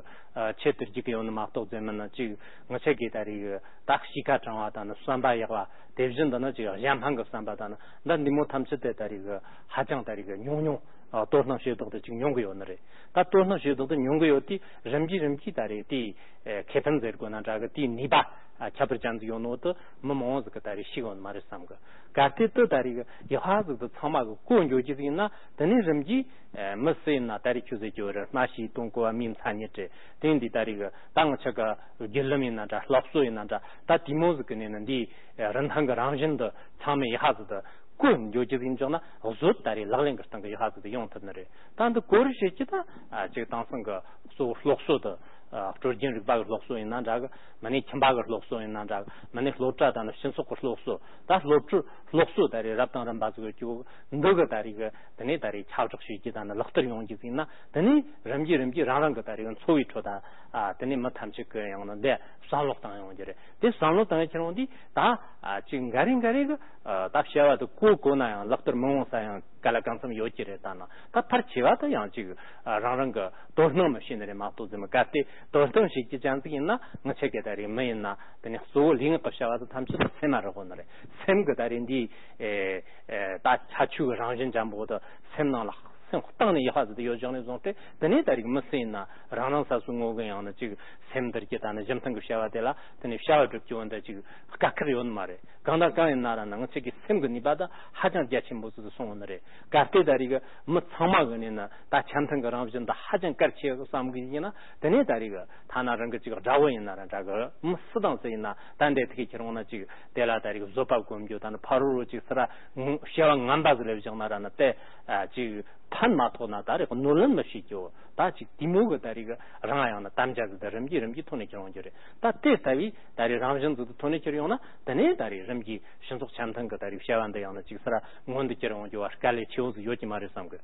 ཆེད་དུ་རྒྱུག་གི་ཡོད་ནི་མ་གཏོགས་ཟེར་མིན་ནི། ཅིག་ང་ཆ་གིས་ད་རེས་ད་གཤིས་ཀ་དྲང་བ་དང་ནི་བསམ་པ་ཡག་པ། དེ་བཞིན་དུ་ནི་ཅིག་གཞན་ཕན་གྱི་བསམ་པ་དང་ནི་ད་འདི་མོ་ཐམས་ཅད་དེ་ད་རེས་ཧ་ཅང་ད་རེས་ཉུང་ཉུང་། ཨ། དོ་སྣང་བྱེད་སྟངས་དེ་ཅིག་ཉུང་གི་ཡོད་ནི་རེད། ད་དོ་སྣང་བྱེད་སྟངས་དེ་ཉུང་གི་ཡོད་དུས་རིམ་གྱིས་རིམ་གྱིས་ད་རེས་དེའི་ཨེ་ཁེ་ཕན་ཟེར་དགོས་ན་འདྲ་གི། དེའི་ནུས་པ་ཨ་ཁྱད་པར་ཅན་ཟིག་ཡོད་ནོ་དེ་མི་མང་བོ་ཟིག་གིས་ད་རེས་ཤེས་གོ་ནི་མ་རེད་བསམ་གི། གལ་ཏེ་དེ་ད་རེས་ཡག་པ་ཟིག་དེ་ཚང་མ་གིས་གོ་འགྱོ་རྒྱུ་ཟིག་ཡིན་ན། དེ་ནས་རིམ་གྱིས་ཨེ་མི་སུ་ཡིན་ན། ད་རེས་ཁྱོད་ཟེར་རྒྱུ་རེད། སྨྲ་ཤེས་དང་གོ་བ་མིའི་མཚན་ཉིད་རེད། དེ་འདི་ད་རེས་གི་ད་ང་ཆ་ག་བརྒྱུད་ལམ་ཡིན་ན་འདྲ། སློབ་གསོ་ཡིན་ན་འདྲ། ད་དེ་མོ་ཟིག་གི་ནས་ནི་འདིའི་ཨེ་རིན་ཐང་གི་རང་བཞིན་དེ་ཚང་མས་ཡག་པ་ཟིག་དེ་གོ་འགྱོ་རྒྱུ་ཟིག་ཡིན་ཅོག་ན། གཟོད་ད་རེས་ལག་ལེན་གྱི་སྟེང་གི་ཡག་པ་ཟིག་དེ་ཡོང་ཐུབ་ནི་རེད། ད་འདི་གོ་རུ་བྱེད་ཀྱི་ད་ཨ་ཅིག་དེང་སང་གི་གཙོ་བོ་སློབ་གསོ་དེ། ཨ་སྲོལ་རྒྱུན་རིག་པ་གི་སློབ་གསོ་ཡིན་ན་འདྲ་གི། མིན་ནས་ཁྱིམ་པ་གི་སློབ་གསོ་ཡིན་ན་འདྲ་གི། མིན་ནས་སློབ་གྲྭ་དང་ནི་སྤྱི་ཚོགས་གི་སློབ་གསོ། ད་སློབ་ཕྲུག་སློབ་གསོ་ད་རེས་རབ་དང་རིམ་པ་ཟིག་ཡོད་རྒྱུ་འདི་གི་ད་རེས་གི་དེ་ནས་ད་རེས་ཁྱབ་བསྒྲགས་བྱེད་རྒྱུ་དང་ནི་ལག་བསྟར་ཡོང་རྒྱུ་ཟིག་ཡིན་ན། དེ་ནས་རིམ་གྱིས་རིམ་གྱིས་རང་རང་གི་ད་རེས་འཚོ་བའི་ཁྲོད་ད་ཨ་དེ་ནས་མི་ཐམས་ཅད་གི་ཡང་ནི་འདི་བསམ་བློ་བཏང་ཡོང་རྒྱུ་རེད། དེ་བསམ་བློ་བཏང་ཡོང་ཁྱེར་འོང་དུས་ད་ཨ་ཅིག་འགའ་རེ་འགའ་རེ་གི་ཨ་ད་བྱ་བ་དེ་གོ་གོ་ན་ཡང་ལག་བསྟར་མི་འོང་ས་ཡང་ག་ལ་གང་འཚམ་ཡོད་ཀྱི་རེད། ད་ན་ད་ཕལ་ཆེ་བ་དེ་ཡང་ཅིག་ཨ་རང་རང་གི་དོ་སྣང་མི་བྱེད་ནི་རེད་མ་གཏོགས་ཟེར་མི། གལ་ཏེ་དོ་སྣང་བྱེད་ཀྱི་ཅན་ཟིག་ཡིན་ན། ང་ཆ་གི་ད་རེས་མི་ཡིན་ན་དེ་ནས་གཙོ་བོ་ལུས་ངག་གི་བྱ་བ་དེ་ཐམས་ཅད་སེམས་མ་རག་གོ་ནི་རེད། སེམས་གི་ད་རེས་འདི་ཨེ་ཨེ་ད་ཁྱད་ཆོས་གི་རང་བཞིན་ཅན་པོ་དེ། སེམས་ནང་ལ་སེམས་གཏིང་ནས་ཡག་པ་ཟིག་དེ་ཡོད་བཞག་ནས་བཟུང་སྟེ། དེ་ནས་ད་རེས་མི་སུ་ཡིན་ན་རང་རང་སོ་སོའི་ངོ་གི་ཡང་ན་ཅིག་སེམས་འདིར་གྱི་ད་ནི་གཞི་མཐུན་གྱི་བྱ་བ་དེ་ལ་དེ་ནས་བྱ་བ་སྒྲུབ་ཀྱི་འོན་ཏེ་ཅིག་དཀའ་ཁག་ཡོད་ནི་མ་རེད། གང་དང་གང་ཡིན་ན་ར་ནི་ང་ཆ་གི་སེམས་ཀྱི་ནུས་པ་ད་ཧ་ཅང་རྒྱ་ཆེན་པོ་ཟིག་སོང་ཡོད་ནི་རེད། གལ་ཏེ་ད་རེས་གི་མི་ཚང་མ་གི་ནས་ནི་ད་འཆམ་མཐུན་གྱི་རང་བཞིན་ད་ཧ་ཅང་གལ་ཆེ་གི་བསམ་གི་ཡིན་ན། དེ་ནས་ད་རེས་གི་ཐ་ན་རང་གི་ཅིག་དགྲ་བོ་ཡིན་ན་ར་འདྲ་གི། མི་སུ་དང་སུ་ཡིན་ན་ད་འདྲ་ཐུག་ཁྱེར་འོང་ན་ཅིག་དེ་ལ་ད་རེས་གི་བཟོད་པ་སྒོམ་རྒྱུ་དང་ནི་ཕ་རོལ་རོ་ཅིག་སི་ར་བྱ་བ་ངན་པ་ཟིག་ལས་བཞག་ན་ར་ནི་དེ་ཨ་ཅིག་ཕན་མ་ཐོགས་ན་ད་རེས་གནོད་ལན་མི་བྱེད་རྒྱུ། ད་ཅིག་དེ་མོ་གི་ད་རེས་གི་རང་ཡང་ན་དམ་བཅའ་ཟིག་ད་རིམ་གྱིས་རིམ་གྱིས་ཐོན་ནས་ཁྱེར་འོང་རྒྱུ་རེད། ད་དེ་ལྟ་བུའི་ད་རེས་རང་བཞིན་ཟིག་ད་ཐོན་ནས་ཁྱེར་ཡོང་ན། དེ་ནས་ད་རེས་རིམ་གྱིས་སྤྱི་ཚོགས་འཆམ་མཐུན་གི་ད་རེས་བྱ་བ་འདི་ཡང་ན་ཅིག་སི་ར་མངོན་དུ་གྱུར་འོང་རྒྱུ་བ་དཀའ་ལས་ཆེ་བོ་ཟིག་ཡོད་ཀྱི་མ་རེད་བསམ་གི།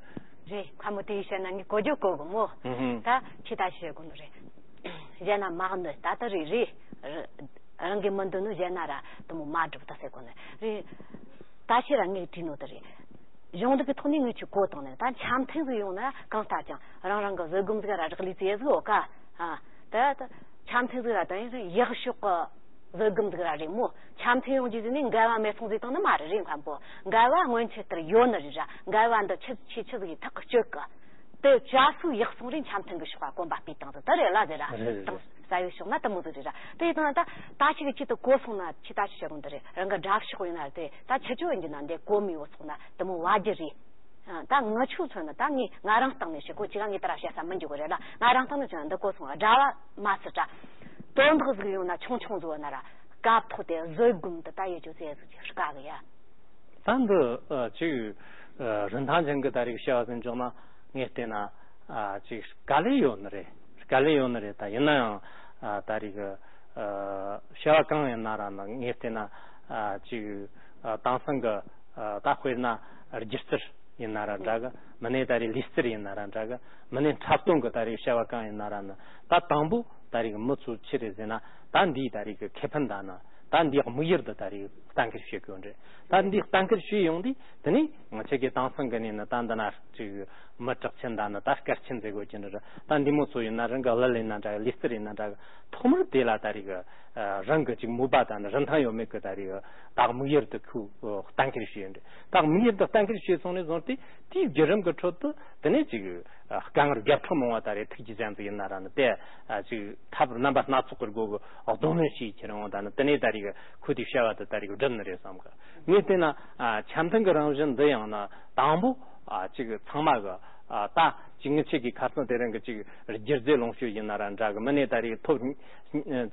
རེད། ཁ་མོ་དེ་བཤད་ན་ངས་གོ་རྒྱུ་གོ་གི་མོ། ཧུམ་ཧུམ། ད་ཁྱི་ད་བཤད་དགོས་ནི་རེད། གཞན་ན་མ་གནོད། ད་ད་རེད་རེད། རང་གི་མི་འདོད་ནོ་གཞན་ན་ར་དེ་མོ་མ་སྒྲུབ་ད་ཟེར་གོ་ནི་རེད། ད་ཕྱིར་ར་ངས་བྲིས་ནོ་དེ་རེད། གཞུང་ལུགས་ཀྱི་ཐོག་ནས་ངས་ཁྱོད་གོ་བཏང་ནས། ད་འཆམ་མཐུན་ཟིག་ཡོང་ན་གང་ལྟར་ཀྱང་རང་རང་གི་བཟོད་སྒོམ་ཟིག་ར་རག་ལས་ཚེ་ཟིག་ཡོད་ཀ། ཨ། ད་ད་འཆམ་མཐུན་ཟིག་ར་ད་ཡིན་ཡག་ཤོས་ཀྱི་བཟོད་སྒོམ་ཟིག་ར་རེད་མོ། འཆམ་མཐུན་ཡོང་རྒྱུ་ཟིག་ནས་འགལ་བ་མེད་སོང་ཟིག་བཏང་ནི་མ་རེད་རེད་མཁན་པོ། འགལ་བ་སྔོན་ཆད་ལྟར་ཡོད་ནི་རེད་ར། འགལ་བ་འདི་ཆི་ཆི་ཆི་ཟིག་ཡིན་ཐག་གི་གཅོད་གི། དེ་བྱ་སུ་ཡག་སོང་རེད། འཆམ་མཐུན་གི་ཕྱོགས་ལ་གོམ་པ་སྤོས་བཏང་ཟིག་དེ་རེད་ལ་ཟེར་ར། རེད་རེད། དང་རེད། རྩ་བའི་ཕྱོགས་ན་དེ་མོ་ཟིག་རེད་ར། དེ་ཡིན་ན་ད་ད་ཆི་གི་ཆི་དེ་གོ་སོང་ན་ཆི་ད་ཆི་བྱེད་རུང་དེ་རེད། རང་གི་དགྲ་ཕྱོགས་ཡིན་ན་དེ་ད་ཆི་ཆོ་ཡིན་རྒྱུ་ན་འདི་གོ་མི་ཡོད་སོང་ན་དེ་མོ་བ་རྒྱུ་རེད། ཨ། ད་ང་ཆོས་མཚོན་ན་ད་ངས་ང་རང་སྟེང་ནས་བཤད་གོ། ཅི་ག་ངས་ད་ར་བཤད་ས་མི་འཇུག་གི་རེད་ལ། ང་རང་སྟེང་ནས་མཚོན་ན་འདི་གོ་སོང་། དགྲ་བ་མ་སྲིད་དྲ། དོན་དག་ཟིག་ཡོང་ན་ཆུང་ཆུང་ཟིག་ན་ར་སྐབས་ཐོག་དེ་བཟོད་སྒོམ་དེ་ད་ཡེ་རྒྱུ་ཚེ་ཟིག་ཅིག་དཀའ་གི་ཡ། ད་འདི་ཨ་ཅིག་ཨ་རིན་ཐང་ཅན་གི་ད་རིག་བྱ་བ་ཟིན་བྱུང་ན་ངས་བལྟས་ན་ཨ་ཅིག་དཀའ་ལས་ཡོད་ནི་རེད། དཀའ་ལས་ཡོད་ནི་རེད། ད་ཡིན་ན་ཡང་ཨ་ད་རིག་ཨ་བྱ་བ་གང་ཡིན་ན་ར་ནི་ངས་བལྟས་ན་ཨ་ཅིག་ཨ་དེང་སང་གི་ཨ་ད་དཔེར་ན་སྒྱུ་རྩལ་ཡིན་ན་ར་འདྲ་གི། མིན་ནས་ད་རེས་ལུས་རྩལ་ཡིན་ན་ར་འདྲ་གི། མིན་ནས་འཁྲབ་སྟོན་གི་ད་རེས་བྱ་བ་གང་ཡིན་ན་ར་ནི། ད་དང་པོ་ད་རེས་མི་ཚོ་ཆི་རེད་ཟེར་ན། ད་འདིའི་ད་རེས་ཀྱི་ཁེ་ཕན་ད་ནི། ད་འདིའི་དམིགས་ཡུལ་འདི་ད་རེས་གཏན་འཁེལ་བྱེད་དགོས་རེད། ད་འདི་གཏན་འཁེལ་བྱས་ཡོང་དུས་དེ་ནས་ང་ཆ་གི་དེང་སང་གི་ནས་ནི་ད་འདི་ན་ཅིག་མི་གྲགས་ཆེན་ད་ནི་ད་སྐར་ཆེན་ཟེར་དགོས་ཀྱི་འདྲ་ར། ད་འདི་མོ་ཚོ་ཡིན་ན་རང་གི་གླུ་ལེན་ན་འདྲ་གི། ལུས་རྩལ་ཡིན་ན་འདྲ་གི། ཐོག་མར་དེ་ལ་ད་རེས་ཀྱི་རང་གི་ཅིག་མོས་པ་ད་ནི་རིན་ཐང་ཡོད་མེད་ཀྱི་ད་རེས་ཀྱི་ད་དམིགས་ཡུལ་དེ་ཁོས་གཏན་འཁེལ་བྱས་ཡོད་རེད། ད་དམིགས་ཡུལ་དེ་གཏན་འཁེལ་བྱས་སོང་ནས་བཟུང་སྟེ། དེའི་བརྒྱུད་རིམ་གྱི་ཁྲོད་དུ་དེ་ནས་ཅིག་དཀའ་ངལ་བརྒྱ་ཕྲག་མང་བ་ད་རེས་ཐུག་རྒྱུ་ཅན་ཟིག་ཡིན་ན་ར་ནི། དེ་ཅིག་ཐབས་རྣམ་པ་སྣ་ཚོགས་ཀྱི་སྒོ་གི་གདོང་ལེན་བྱས་ཁྱེར་འོང་ད་ནི། དེ་ནས་ད་རེས་ཁོ་དེའི་བྱ་བ་དེ་ད་རེས་སྒྲུབ་ནི་རེད་བསམ་གི། ངས་བལྟས་ན་འཆམ་མཐུན་གྱི་རང་བཞིན་འདི་ཡང་ན་དང་པོ་ཅིག་ཚང་མ་གི་ད། ཅིག་ངི་ཆེ་གི་ཁ་སང་དེ་རིང་གི་ཅིག་སྒྱུ་རྩལ་ལོངས་སྤྱོད་ཡིན་ན་ར་འདྲ་གི། མི་ནས་ད་རེས་ཐོབ་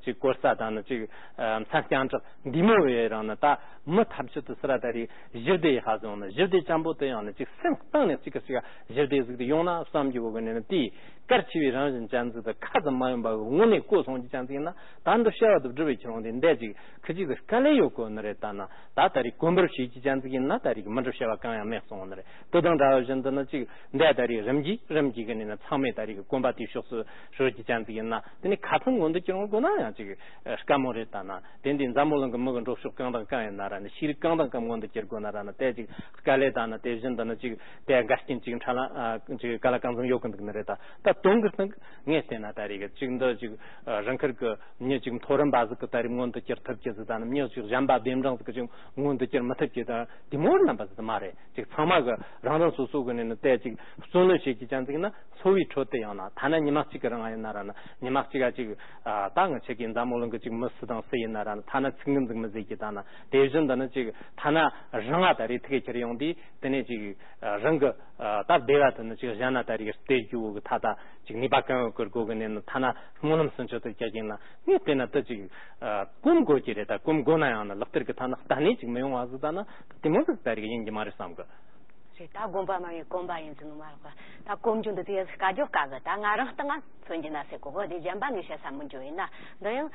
ཅིག་གོར་ས་དང་ནི་ཅིག་མཚན་རྐྱང་གྲགས་འདི་མོ་བས་རང་ནི་ད་མི་ཐམས་ཅད་དུ་སི་ར་ད་རེས་ཞི་བདེ་ཡི་ཧ་བཟུང་ནི། ཞི་བདེ་ཅན་པོ་དེ་ཡང་ནི་ཅིག་སེམས་གཏིང་ནས་གཅིག་གི་གཅིག་ཞི་བདེ་ཟིག་དེ་ཡོང་ན་བསམ་རྒྱུ་བོ་གི་ནི་ནི་དེའི་གལ་ཆེ་བའི་རང་བཞིན་ཅན་ཟིག་དེ་ཁ་ཙམ་མ་ཡོང་པ་གི་ངོ་ནས་གོ་སོང་རྒྱུ་ཅན་ཟིག་ཡིན་ན། ད་འདི་བྱ་བ་དེ་སྒྲུབ་པའི་ཁྱེར་འོང་དེ་འདས་ཅིག་ཁི་ཅིག་དེ་དཀའ་ལས་ཡོད་གོ་ནི་རེད། ད་ན་ད་ད་རེས་གོམས་པར་བྱེད་རྒྱུ་ཅན་ཟིག་ཡིན་ན་ད་རེས་མི་འགྲུབ་བྱ་བ་གང་ཡང་མེད་སོང་ནི་རེད། དེ་དང་འདྲ་བ་བཞིན་དུ་ནི་ཅིག་འདས་ད་རེས་རིམ་གྱིས་རིམ་གྱིས་གི་ནས་ནི་ཚང་མས་ད་རེས་གི་གོམ་པ་དེའི་ཕྱོགས་སུ་ཤོར་རྒྱུ་ཅན་ཟིག་ཡིན་ན། དེ་ནས་ཁ་ཚང་མངོན་དུ་གྱུར་འོང་དགོས་ན་ཡང་ཅིག་དཀའ་མོ་རེད། ད་ན་དེ་འདི་འཛམ་བུ་གླིང་གི་མི་གི་འགྲོ་ཕྱོགས་གང་དང་གང་ཡིན་ན་ར་ནི། ཤེས་རིག་གང་དང་གང་མངོན་དུ་གྱུར་དགོས་ན་ར་ནི་དེ་ཅིག་དཀའ་ལས། ད་ནི་དེ་བཞིན་དུ་ནི་ཅིག་དེ་འགལ་རྐྱེན་ཅིག་འཕྲད་ལ་ཅིག་དཀའ་ལས་གང་འཚམ་ཡོད་གི་འདུག་ནི་རེད། ད་ད་དོན་གི་སྟེང་གི་ངས་བལྟས་ན་ད་རེས་གི་ཅིག་འདི་ཅིག་རང་ཁུལ་གི་མྱི་ཅིག་མཐོ་རིམ་པ་ཟིག་གི་ད་རེས་མངོན་དུ་གྱུར་ཐུབ་ཀྱི་ཟིག་ད་ནི་མྱི་ཅིག་གཞན་པ་རྡེབ་འགྲང་ཟིག་གི་ཅིག་མངོན་དུ་གྱུར་མི་ཐུབ་ཀྱི་ད་དེ་མོ་རྣམ་པ་ཟིག་མ་རེད། ཅིག་ཚང་མ་གི་རང་རང་སོ་སོ་གི་ནས་ནི་དེ་ཅིག་བརྩོན་ལེན་བྱེད་ཀྱི་ཅན་ཟིག་ན་འཚོ་བའི་ཁྲོད་དུ་ཡང་ན་ཐ་ན་ཉི་མ་གཅིག་གི་རིང་ཡིན་ན་ར་ནི། ཉི་མ་གཅིག་ག་ཅིག་ད་ང་ཆེ་གི་འཛམ་བུ་གླིང་གི་ཅིག་མི་སུ་དང་སུ་ཡིན་ན་ར་ནི་ཐ་ན་ཚིག་ངན་ཟིག་མི་ཟེར་གྱི། ད་ན་དེ་བཞིན་དུ་ནི་ཅིག་ཐ་ན་རང་ང་ད་རེས་ཐུག་གི་ཁྱེར་ཡོང་དུས་དེ་ནས་ཅིག་རང་གི་ད་བདེ་བ་དེ་ནི་ཅིག་གཞན་ན་ད་རེས་སྟེར་རྒྱུ་གི་ཐ་ད་ཅིག་ནུས་པ་གང་ཡོད་གི་སྒོ་གི་ནས་ནི་ཐ་ན་སྨོན་ལམ་སུ་མཆོད་དུ་བྱ་གི་ན། ངས་བལྟས་ན་དེ་ཅིག་གོམས་དགོས་ཀྱི་རེད། ད་གོམས་དགོས་ན་ཡང་ན་ལག་བསྟར་གྱི་ཐ་ན་གཏན་ནས་ཅིག་མི་ཡོང་བ་ཟིག་ད་ན་དེ་མོ་ཟིག་ད་རེས་ཡིན་གྱི་མ་རེད་བསམ་གི། རེད། ད་གོམས་པ་མ་ཡིན་གོམས་པ་ཡིན་ཟེར་ནོ་མ་རེད་པ། ད་གོམས་རྒྱུ་འདི་ཚོ་དཀའ་རྒྱུ་དཀའ་གི། ད་ང་རང་སྟེང་ང་མཚོན་རྒྱུ་ན་ཟེར་གོ་གི། དེ་གཞན་པ་ངས་བཤད་ས་མི་འཇོག་ཡིན་ན། འདི་ཡང་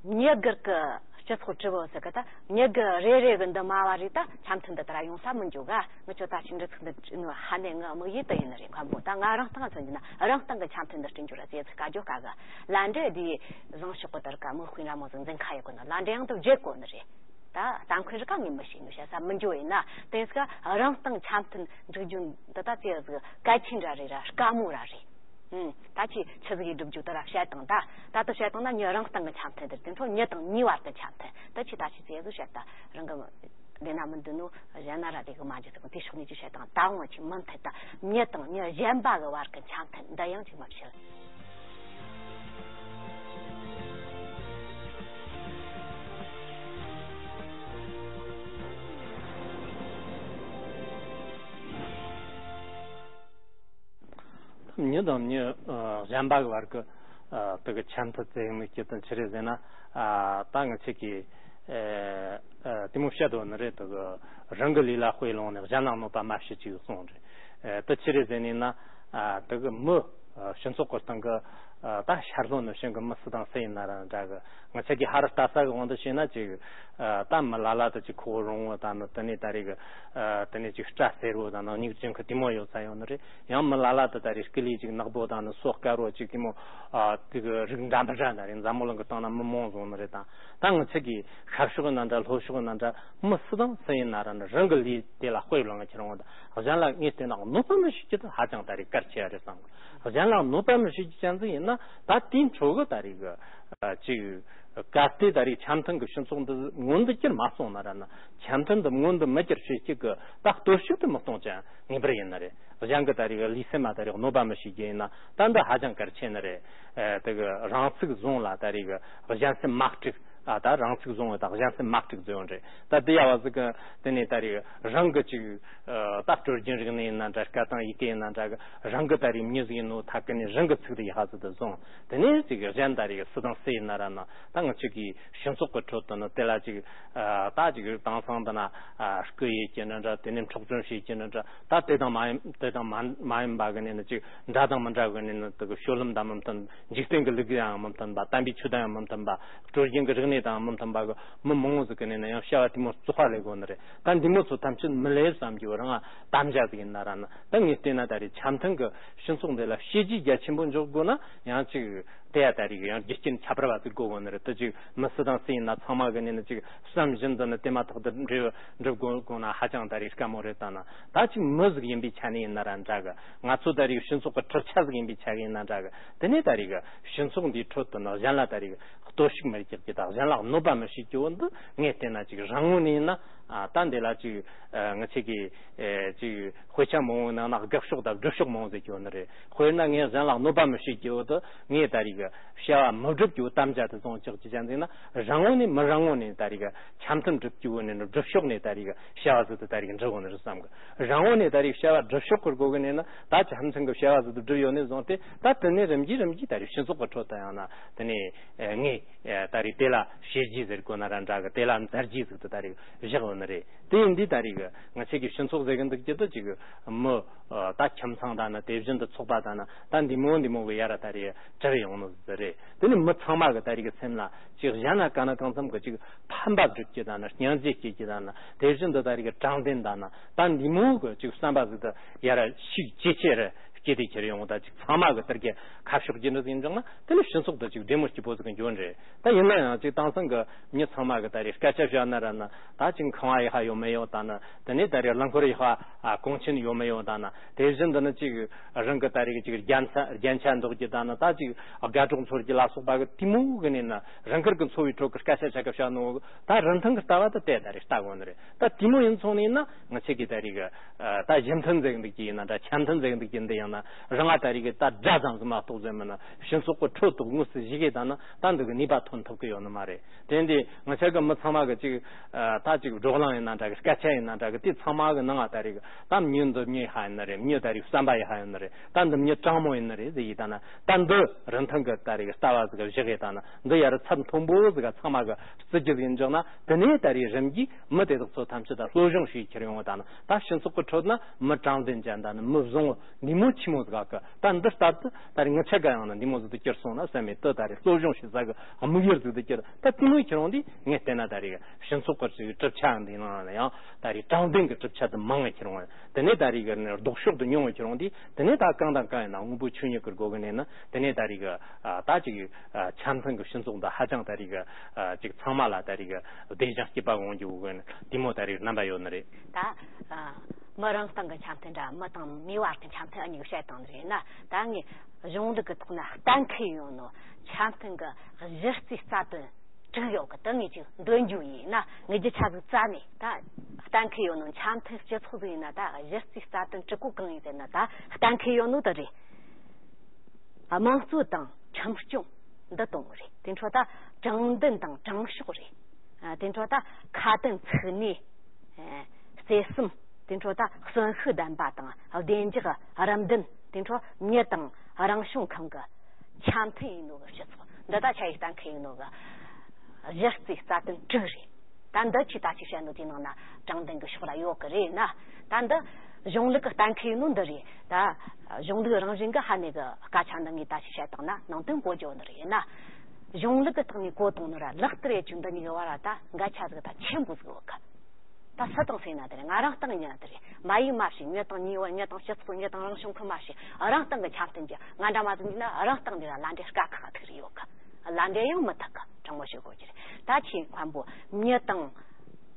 མྱི་སྒེར་གི་སྤྱི་ཚོགས་གྲུ་བོ་ཟེར་གི། ད་མྱི་སྒེར་རེ་རེ་གི་འདི་མ་བ་རེད། ད་འཆམ་མཐུན་འདི་ལྟར་ཡོང་ས་མི་འཇོག་ག། ངི་ཆོ་ད་ཅིག་འདྲི་ཚིག་འདི་དྲི་ནོ་ཧ་ནས་ངི་དམིགས་ཡུལ་དེ་ཡིན་ནི་རེད། མཁན་པོ། ད་ང་རང་སྟེང་ང་མཚོན་རྒྱུ་ན་རང་སྟེང་གི་འཆམ་མཐུན་འདི་བསྐྲུན་རྒྱུ་ར་ཟེར་ཚེ་དཀའ་རྒྱུ་དཀའ་གི། ལ་འདྲེ་དེ་བཟང་ཕྱོགས་གི་དར་ག་མི་དཔེ་འདྲ་མོ་ཟིག་འཛིན་ཁ་ཡོད་གི་ན། ལ་འདྲེ་ཡང་དུ་བརྗེད་གོ་ནི་རེད། ད་ལྟ་མཁན་རི་ཀ་ངས་མི་ཤེས་ནོ། བཤད་ས་མི་འཇོག་ཡིན་ན། དེ་སྐ་རང་སྟེང་འཆམ་མཐུན་འཛུགས་རྒྱུ་འདི་ད་ཙེ་ཟིག་གལ་ཆེན་འདྲ་རེད་ར་དཀའ་མོ་ར་རེད། ཨུམ། ད་ཁྱེད་ཆི་ཟིག་གི་སྒྲུབ་རྒྱུ་དེ་ར་བཤད་དང་། ད་ད་ལྟ་བཤད་དང་ན་མྱི་རང་སྟེང་གི་འཆམ་མཐུན་དེ་དེ་ཚོ་མྱི་དང་མྱི་བར་གི་འཆམ་མཐུན་ད་ཁྱེད་ད་ཁྱེད་ཙེ་ཟིག་བཤད། ད་རང་གི་བདེ་ན་མི་འདུག་ནོ། གཞན་ན་ར་དེ་གི་མ་འཇི་ཟིག་དེ་ཕྱོགས་ནས་ཅི་བཤད་དང་། ད་འོང་ཁྱེད་མུ་མཐུད་ད་མྱི་དང་མྱི་གཞན་པ་གི་བར་གི་འཆམ་མཐུན་འདི་ཡང་ཅིག་མ་བཤད། མྱི་དང་མྱི་གཞན་པ་གི་བར་གི་དེ་གི་འཆམ་མཐུན་ཟེར་ཡོང་ནི་ཅི་དང་ཆི་རེད་ཟེར་ན། ད་ང་ཆེ་གི་དེ་མོ་བཤད་དོ་ནི་རེད། དེ་གི་རང་གི་ལས་ལ་དཔེ་ལོངས་ནས་གཞན་ལ་གནོད་པ་མ་བྱེད་ཅིག་གསུངས་རེད། དེ་ཆི་རེད་ཟེར་ནི་ན། དེ་གི་མི་སྤྱི་ཚོགས་གི་སྟེང་གི་ད་ཤར་ལྷོ་ནུབ་བྱང་གི་མི་སུ་དང་སུ་ཡིན་ན་ར་འདྲ་གི། ང་ཆ་གི་ཧ་ར་ལྟ་ས་གི་དབང་དུ་བྱས་ན་ཅིག་ད་མི་ལ་ལ་དུ་ཅིག་ཁོག་རོང་བོ་དང་ནི་དེ་ནས་ད་རེས་གི་དེ་ནས་ཅིག་སྐྲ་སེར་བོ་དང་ནི་མིག་རྒྱན་གི་དེ་མོ་ཡོད་ས་ཡོད་ནི་རེད། ཡང་མི་ལ་ལ་དུ་ད་རེས་སྐུ་ལུས་ཅིག་ནག་པོ་དང་ནི་སོ་དཀར་བོ་ཅིག་དེ་མོ་དེ་གི་རིགས་འདྲ་མི་འདྲ་ན་རེད། འཛམ་བུ་གླིང་གི་སྟེང་ན་མི་མང་བཟོ་ནི་རེད། དང་ད་ང་ཆ་གི་ཤར་ཕྱོགས་ཡིན་ན་འདྲ་ལྷོ་ཕྱོགས་ཡིན་ན་འདྲ་མི་སུ་དང་སུ་ཡིན་ན་ར་ནི་རང་གི་ལུས་དེ་ལ་དཔེ་ལོངས་ཁྱེར་འོང་དང་། གཞན་ལ་ངས་བལྟས་ན་གནོད་པ་མི་བྱེད་རྒྱུ་དེ་ཧ་ཅང་ད་རེས་གལ་ཆེ་བ་རེད་བསམ་གི། གཞན་ལ་གནོད་པ་མི་བྱེད་རྒྱུ་ཅན་ཟིག་ཡིན་ན་ད་དེའི་འཕྲོ་གི་ད་རེས་གི་ཅིག་གལ་ཏེ་ད་རེས་འཆམ་མཐུན་གི་སྤྱི་ཚོགས་འདི་མངོན་དུ་གྱུར་མ་སོང་ན་ར་ན། འཆམ་མཐུན་འདི་མངོན་དུ་མི་གྱུར་བྱེད་རྒྱུ་གི་ད་གཏོར་བཤིག་དེ་མི་གཏོང་ཅན་ངེས་པར་ཡིན་ནི་རེད། གཞན་གི་ད་རེས་ལུས་སེམས་ལ་ད་རེས་གནོད་པ་མི་བྱེད་རྒྱུ་ཡིན་ན་ད་འདི་ཧ་ཅང་གལ་ཆེ་ནི་རེད། དེ་གི་རང་ཚུགས་བཟུང་ལ་ད་རེས་གི་གཞན་སེམས་མ་དཀྲུགས། ཨ་ད་རང་ཚུགས་བཟུང་བ་དང་གཞན་སེམས་མ་དཀྲུགས་བཟོ་ཡོང་རེད། ད་དེ་ཡ་བ་ཟིག་གི་དེ་ནས་ད་རེས་རང་གི་ཅིག་ད་སྲོལ་རྒྱུན་རིག་གནས་ཡིན་ན་འདྲ། སྐད་དང་ཡི་གེ་ཡིན་ན་འདྲ་གི་རང་གི་ད་རེས་མྱི་ཟིག་ཡིན་ནོ་ཐ་གི་ནས་རང་གི་ཚུགས་དེ་ཡ་ཧ་ཟིག་ཏུ་བཟུང་། དེ་ནས་ཅིག་གཞན་ད་རེས་སུ་དང་སུ་ཡིན་ན་ར་ན་ད་ང་ཅིག་གི་སྤྱི་ཚོགས་ཀྱི་ཁྲོད་དུ་ནི་དེ་ལ་ཅིག་ད་ཅིག་དེང་སང་འདི་ན་སྐུ་ཡེ་རྒྱུ་ནི་འདྲ། དེ་ནས་འཕྲོག་བཅོམ་བྱེད་རྒྱུ་ནི་འདྲ། ད་དེ་དང་མ་ཡིན་དེ་དང་མ་མ་ཡིན་པ་གི་ནས་ནི་ཅིག་འདྲ་དང་མི་འདྲ་གི་ནས་ནི་དེ་གི་སྤྱོད་ལམ་དང་མི་མཐུན། འཇིག་རྟེན་གྱི་ལུགས་ཡང་མི་མཐུན་པ། དམ་པའི་ཆོས་དང་ཡང་མི་མཐུན་པ། སྲོལ་རྒྱུན་གྱི་རིག་གནས་དང་མི་མཐུན་པ་གི་མི་མང་བོ་ཟིག་གི་ནས་ནི་ཡང་བྱ་བ་དེ་མོ་བཙོག་པ་ལས་དགོས་ནི་རེད། ད་འདི་མོ་ཚོ་ཐམས་ཅད་མི་ལས་བསམ་རྒྱུ་རང་དམ་བཅའ་ཟིག་ཡིན་ན་ར་ན། ད་ངས་བལྟས་ན་ད་རེས་འཆམ་མཐུན་གྱི་སྤྱི་ཚོགས་འདི་ལ་བྱས་རྗེས་རྒྱ་ཆེན་པོ་འཇོག་དགོས་ན་ཡང་ཅིག་དེ་ཡ་ད་རེས་ཡང་རྒྱུ་རྐྱེན་ཁྱད་པར་བ་ཟིག་དགོས་དགོས་ནི་རེད། དེ་ཅིག་མི་སུ་དང་སུ་ཡིན་ན་ཚང་མ་གི་ནས་ནི་ཅིག་བསམ་བཞིན་དུ་ནི་དེ་མ་ཐག་ཏུ་འགྲུབ་འགྲུབ་དགོས་དགོས་ན་ཧ་ཅང་ད་རེས་དཀའ་མོ་རེད། ད་ན་ད་ཅིག་མི་ཟིག་ཡིན་པའི་ཆ་ནས་ཡིན་ན་ར་འདྲ་གི། ང་ཚོ་ད་རེས་སྤྱི་ཚོགས་ཀྱི་གྲུབ་ཆ་ཟིག་ཡིན་པའི་ཆ་གི་ཡིན་ན་འདྲ་གི། དེ་ནས་ད་རེས་གི་སྤྱི་ཚོགས་འདིའི་ཁྲོད་དུ་ནི་གཞན་ལ་ད་རེས་གི་གཏོར་བཤིག་མི་རྒྱག་རྒྱུ་དང་གཞན་ལ་གནོད་པ་མི་བྱེད་རྒྱུ་བོ་འདི་ངས་བལྟས་ན་ཅིག་རང་ངོས་ནས་ཡིན་ན་ ཨ། ད་འདི་ལ་ཅིག་ཨ། ང་ཆེ་གི་ཨེ། ཅིག་དཔེ་ཆ་མང་བོའི་ནང་ན་དགག་ཕྱོགས་དང་སྒྲུབ་ཕྱོགས་མང་བོ་ཟེར་གྱི་ཡོད་ནི་རེད། དཔེར་ན་ངས་གཞན་ལ་གནོད་པ་མི་བྱེད་ཀྱི་ཡོད་དུ། ངས་ད་རེས་གི་བྱ་བ་མི་སྒྲུབ་ཀྱི་གཏམ་བྱ་དེ་བཟུང་ཅིག་ཅི་བྱ་འཛིན་ན། རང་ངོས་ནས་མི་རང་ངོས་ནས་ད་རེས་གི་འཆམ་མཐུན་སྒྲུབ་ཀྱི་ཡོད་ནི་ནི། སྒྲུབ་ཕྱོགས་ནས་ད་རེས་གི་བྱ་བ་ཟིག་ཏུ་ད་རེས་གི་འགྲུབ་ཡོད་ནི་རེད་བསམ་གི། རང་ངོས་ནས་ད་རེས་བྱ་བ་སྒྲུབ་ཕྱོགས་ཀྱི་སྒོ་གི་ནས་ན། ད་འཆམ་མཐུན་གྱི་བྱ་བ་ཟིག་ཏུ་སྒྲུབ་ཡོད་ནི་བཟུང་སྟེ། ད་དེ་ནས་རིམ་གྱིས་རིམ་གྱིས་ད་རེས་སྤྱི་ཚོགས་ཀྱི་ཁྲོད་དུ་ཡང་ན་དེ་ནས་ངས་ད་རེས་དེ་ལ་བྱས་རྗེས་ཟེར་དགོས་ན་ར་འདྲ་གི། དེ་ལ་མཛད་རྗེས་ཟིག་ཏུ་ད་རེས་བཞག་ཡོད་ནི་རེད། དེ་ཡིན་དུས་ད་རེས་གི་ང་ཆེ་གི་སྤྱི་ཚོགས་ཟེར་གི་འདུག་རྒྱུ་དུ་ཅིག་མི་ད་ཁྱིམ་ཚང་དང་ན། དེ་བཞིན་དུ་ཚོགས་པ་དང་ན། ད་འདི་མོ་འདི་མོ་གི་ཡ་ར་ད་རེས་གྲུབ་ཡོང་ནི་ཟིག་རེད། དེ་ནི་མི་ཚང་མ་གི་ད་རེས་གི་སེམས་ལ་ཅིག་གཞན་ན་གང་ན་གང་འཚམ་གི་ཅིག་ཕན་པ་སྒྲུབ་རྒྱུ་དང་ན། སྙིང་རྗེ་སྐྱེ་རྒྱུ་དང་ན། དེ་བཞིན་དུ་ད་རེས་གི་དྲང་བདེན་དང་ན། ད་འདི་མོ་གི་ཅིག་བསམ་པ་ཟིག་ཏུ་ཡ་ར་ཤུགས་ཇེ་ཆེ་རུ་སྐྱེ་དེ་ཁྱེར་ཡོང་། ད་ཅིག་ཚང་མ་གི་དེར་གི་ཁ་ཕྱོགས་རྒྱུ་འདྲ་ཟིག་འཇོག་ན། དེ་ནི་སྤྱི་ཚོགས་དེ་ཅིག་བདེ་མོ་སྐྱིད་པོ་ཟིག་གི་འགྱོ་ནི་རེད། ད་ཡིན་ན་ཡང་ཅིག་དེང་སང་གི་མྱི་ཚང་མ་གི་ད་རེས་སྐད་ཆ་བཤད་ན་ར་ན། ད་ཅིག་ཁང་བ་ཡག་པ་ཡོད་མེད་ཡོད་དང་ན། དེ་ནས་ད་རེས་རླངས་འཁོར་ཡག་པ་ཨ་གོང་ཆེན་ཡོད་མེད་ཡོད་དང་ན། དེ་བཞིན་དུ་ནི་ཅིག་རང་གི་ད་རེས་ཅིག་རྒྱན་ཆ་རྒྱན་ཆ་འདོགས་རྒྱུ་དང་ན། ད་ཅིག་དགའ་གྲོགས་འཚོལ་རྒྱུ་ལ་སོགས་པ་གི་དེ་མོ་གི་ནས་ན། རང་དགར་གི་འཚོ་བའི་ཁྲོད་གི་སྐད་ཆ་ཆ་གི་བཤད་ནོ། ད་རིན་ཐང་གི་ལྟ་བ་དེ་དེ་ད་རེས་ལྟ་དགོས་ནི་རེད། ད་དེ་མོ་ཡིན་སོང་ནས་ན། ང་ཆེ་གི་ད་རེས་གི་ཨ་ད་གཞི་མཐུན་ཟེར་གི་འདུག་རྒྱུ་ཡིན་ན་འདྲ། འཆམ་མཐུན་ཟེར་གི་འདུག་རྒྱུ་འདི་ཡང་ན། རང་ང་ད་རེས་གི་ད་དགྲ་ཙམ་ཟིག་མ་གཏོགས་ཟེར་མིན་ན། སྤྱི་ཚོགས་གི་ཁྲོད་དུ་དངོས་སུ་ཞུགས་གི་ད་ན། ད་འདི་གི་ནུས་པ་ཐོན་ཐུབ་གི་ཡོད་ནི་མ་རེད། དེ་འདི་ང་ཆ་གི་མི་ཚང་མ་གི་ཅིག་ཨ་ད་ཅིག་བགྲོ་གླེང་ཡིན་ན་འདྲ་གི། སྐད་ཆ་ཡིན་ན་འདྲ་གི། དེ་ཚང་མ་གི་ནང་ང་ད་རེས་གི་ད་མྱི་འདི་མྱི་ཡག་པ་ཡིན་ནི་རེད། མྱི་ད་རེས་བསམ་པ་ཡག་པ་ཡིན་ནི་རེད། ད་འདི་མྱི་དྲང་མོ་ཡིན་ནི་རེད་ཟེར་གི་ད་ན། ད་འདི་རིན་ཐང་གི་ད་རེས་གི་ལྟ་བ་ཟིག་གི་བཞག་གི་ད་ན། འདི་ཡ་ར་ཚད་མཐོན་པོ་ཟིག་ག་ཚང་མ་གི་བརྩི་རྒྱུ་ཟིག་ཡིན་འཇོག་ན། དེ་ནས་ད་རེས་རིམ་གྱིས་མི་དེ་དག་ཚོ་ཐམས་ཅད་ད་སློབ་སྦྱོང་བྱེད་ཁྱེར་ཡོང་བ་ད་ན། ད་སྤྱི་ཚོགས་གི་ཁྲོད་ན་མི་དྲང་བདེན་ཅན་དང་ནི། མི་བཟང་བོ་ནུས་མོ་ཆེན་མོ་ཟིག་ག་ད་འདི་ལྟར་དུ་ད་རེས་ང་ཆ་ག་ཡང་ན་འདི་མོ་ཟིག་ཏུ་གྱུར་སོང་ན་བསམ་མེད་དུ། ད་རེས་སློབ་སྦྱོང་བྱེད་ས་གི་དམིགས་ཡུལ་ཟིག་ཏུ་གྱུར། ད་དེ་མོ་ཁྱེར་ཡོང་དུས་ངས་བལྟས་ན། ད་རེས་སྤྱི་ཚོགས་གི་ཅིག་གྲུབ་ཆ་འདི་ནང་ན་ཡང་ད་རེས་དྲང་བདེན་གི་གྲུབ་ཆ་དེ་མང་ང་ཁྱེར་ཡོང་། དེ་ནས་ད་རེས་གི་ནི་ལྡོག་ཕྱོགས་དེ་ཉུང་ང་ཁྱེར་ཡོང་དུས། དེ་ནས་ད་གང་དང་གང་ཡིན་ན་དངོས་པོ་ཆོས་ཉིད་གི་སྒོ་གི་ནས་ན། དེ་ནས་ད་རེས་གི་ཨ་ད་ཅིག་ཨ་འཆམ་མཐུན་གི་སྤྱི་ཚོགས་འདི་ཧ་ཅང་ད་རེས་གི་ཨ་ཅིག་ཚང་མ་ལ་ད་རེས་གི་བདེ་ཞིང་སྐྱིད་པ་ཡོང་རྒྱུ་གི་དེ་མོ་ད་རེས་རྣམ་པ་ཡོད་ནི་རེད། ད་ཨ་མི་རང་སྟེང་གི་འཆམ་མཐུན་འདྲ། མི་དང་མིའི་བར་གྱི་འཆམ་མཐུན་གཉིས་བཤད་བཏང་ནི་རེད་ན། ད་ངས་གཞུང་ལུགས་ཀྱི་ཐོག་ན་གཏན་འཁེལ་ཡོད་ནོ་འཆམ་མཐུན་གྱི་གཞི་རྩའི་རྩ་དོན་དྲུག་ཡོད་གི། དེ་ངས་ཅིག་འདོན་རྒྱུ་ཡིན་ན། ངས་རྒྱུ་ཆ་ཟིག་བཙལ་ནས། ད་གཏན་འཁེལ་ཡོད་ནོ་འཆམ་མཐུན་སྤྱི་ཚོགས་ཟིག་ཡིན་ན། ད་གཞི་རྩའི་རྩ་དོན་དྲུག་པོ་གང་ཡིན་ཟེར་ན། ད་གཏན་འཁེལ་ཡོད་ནོ་དེ་རེད། དམངས་གཙོ་དང་ཁྲིམས་སྐྱོང་འདི་དང་པོ་རེད། དེ་འཕྲོ་ད་དྲང་བདེན་དང་དྲང་ཕྱོགས་རེད། ཨ་དེ་འཕྲོ་ད་ཁ་དན་ཚིག་གནས། ཨ་བརྩེ་སེམས། དེ་འཕྲོ་ད་གསོན་ཤུགས་ལྡན་པ་དང་བདེ་འཇགས་རམ་འདེགས། དེ་འཕྲོ་མྱི་དང་རང་བྱུང་ཁམས་ཀྱི་འཆམ་མཐུན་ཡིན་ནོ་གི་སྤྱི་ཚོགས། འདི་ད་ཆ་ཡིས་གཏན་འཁེལ་ཡིན་ནོ་གི་གཞི་རྩའི་རྩ་དོན་དྲུག་རེད། ད་འདི་ཆེ་ད་ཆེ་བཤད་ནོ་དེ་ནང་ན་དྲང་བདེན་གྱི་ཕྱོགས་ལ་ཡོད་གི་རེད་ན། ད་འདི་གཞུང་ལུགས་ཀྱི་གཏན་འཁེལ་ཡིན་ནོ་འདི་རེད། ད་གཞུང་ལུགས་རང་བཞིན་གྱི་ཧ་ནས་གི་སྐད་ཆ་འདི་ངས་ད་ཆེ་བཤད་བཏང་ན་ནང་དོན་གོ་རྒྱུ་ནི་རེད་ན། གཞུང་ལུགས་ཀྱི་ཐོག་ནས་གོ་བཏང་ནོ་ར་ལག་བསྟར་ཡེད་རྒྱུ་འདི་གཉིས་ཀྱི་བར་ལ་ད་འགལ་ཆ་ཟིག་ད་ཆེན་པོ་ཟིག་ཡོད་གི། ད་སུ་དང་སུ་ཡིན་ན་དེ་རེད། ང་རང་སྟེང་ཡིན་ན་དེ་རེད། མ་ཡིག་མ་ཤེས། མྱི་དང་མྱི་བར། མྱི་དང་སྤྱི་ཚོགས། མྱི་དང་རང་བྱུང་ཁམས་མ་ཤེས། རང་སྟེང་གི་འཆམ་མཐུན་གྱི་ང་འདྲ་མ་ཟིག་ཡིན་ན་རང་སྟེང་འདི་ལ་ལ་འབྲས་དཀའ་ཁག་ཐུག་རེ་ཡོད་གི། ལ་འབྲས་ཡང་མི་ཐུག་གི། དྲང་མོ་བཤད་དགོས་ཀྱི་རེད། ད་ཆེས་མཁན་པོ་མྱི་དང་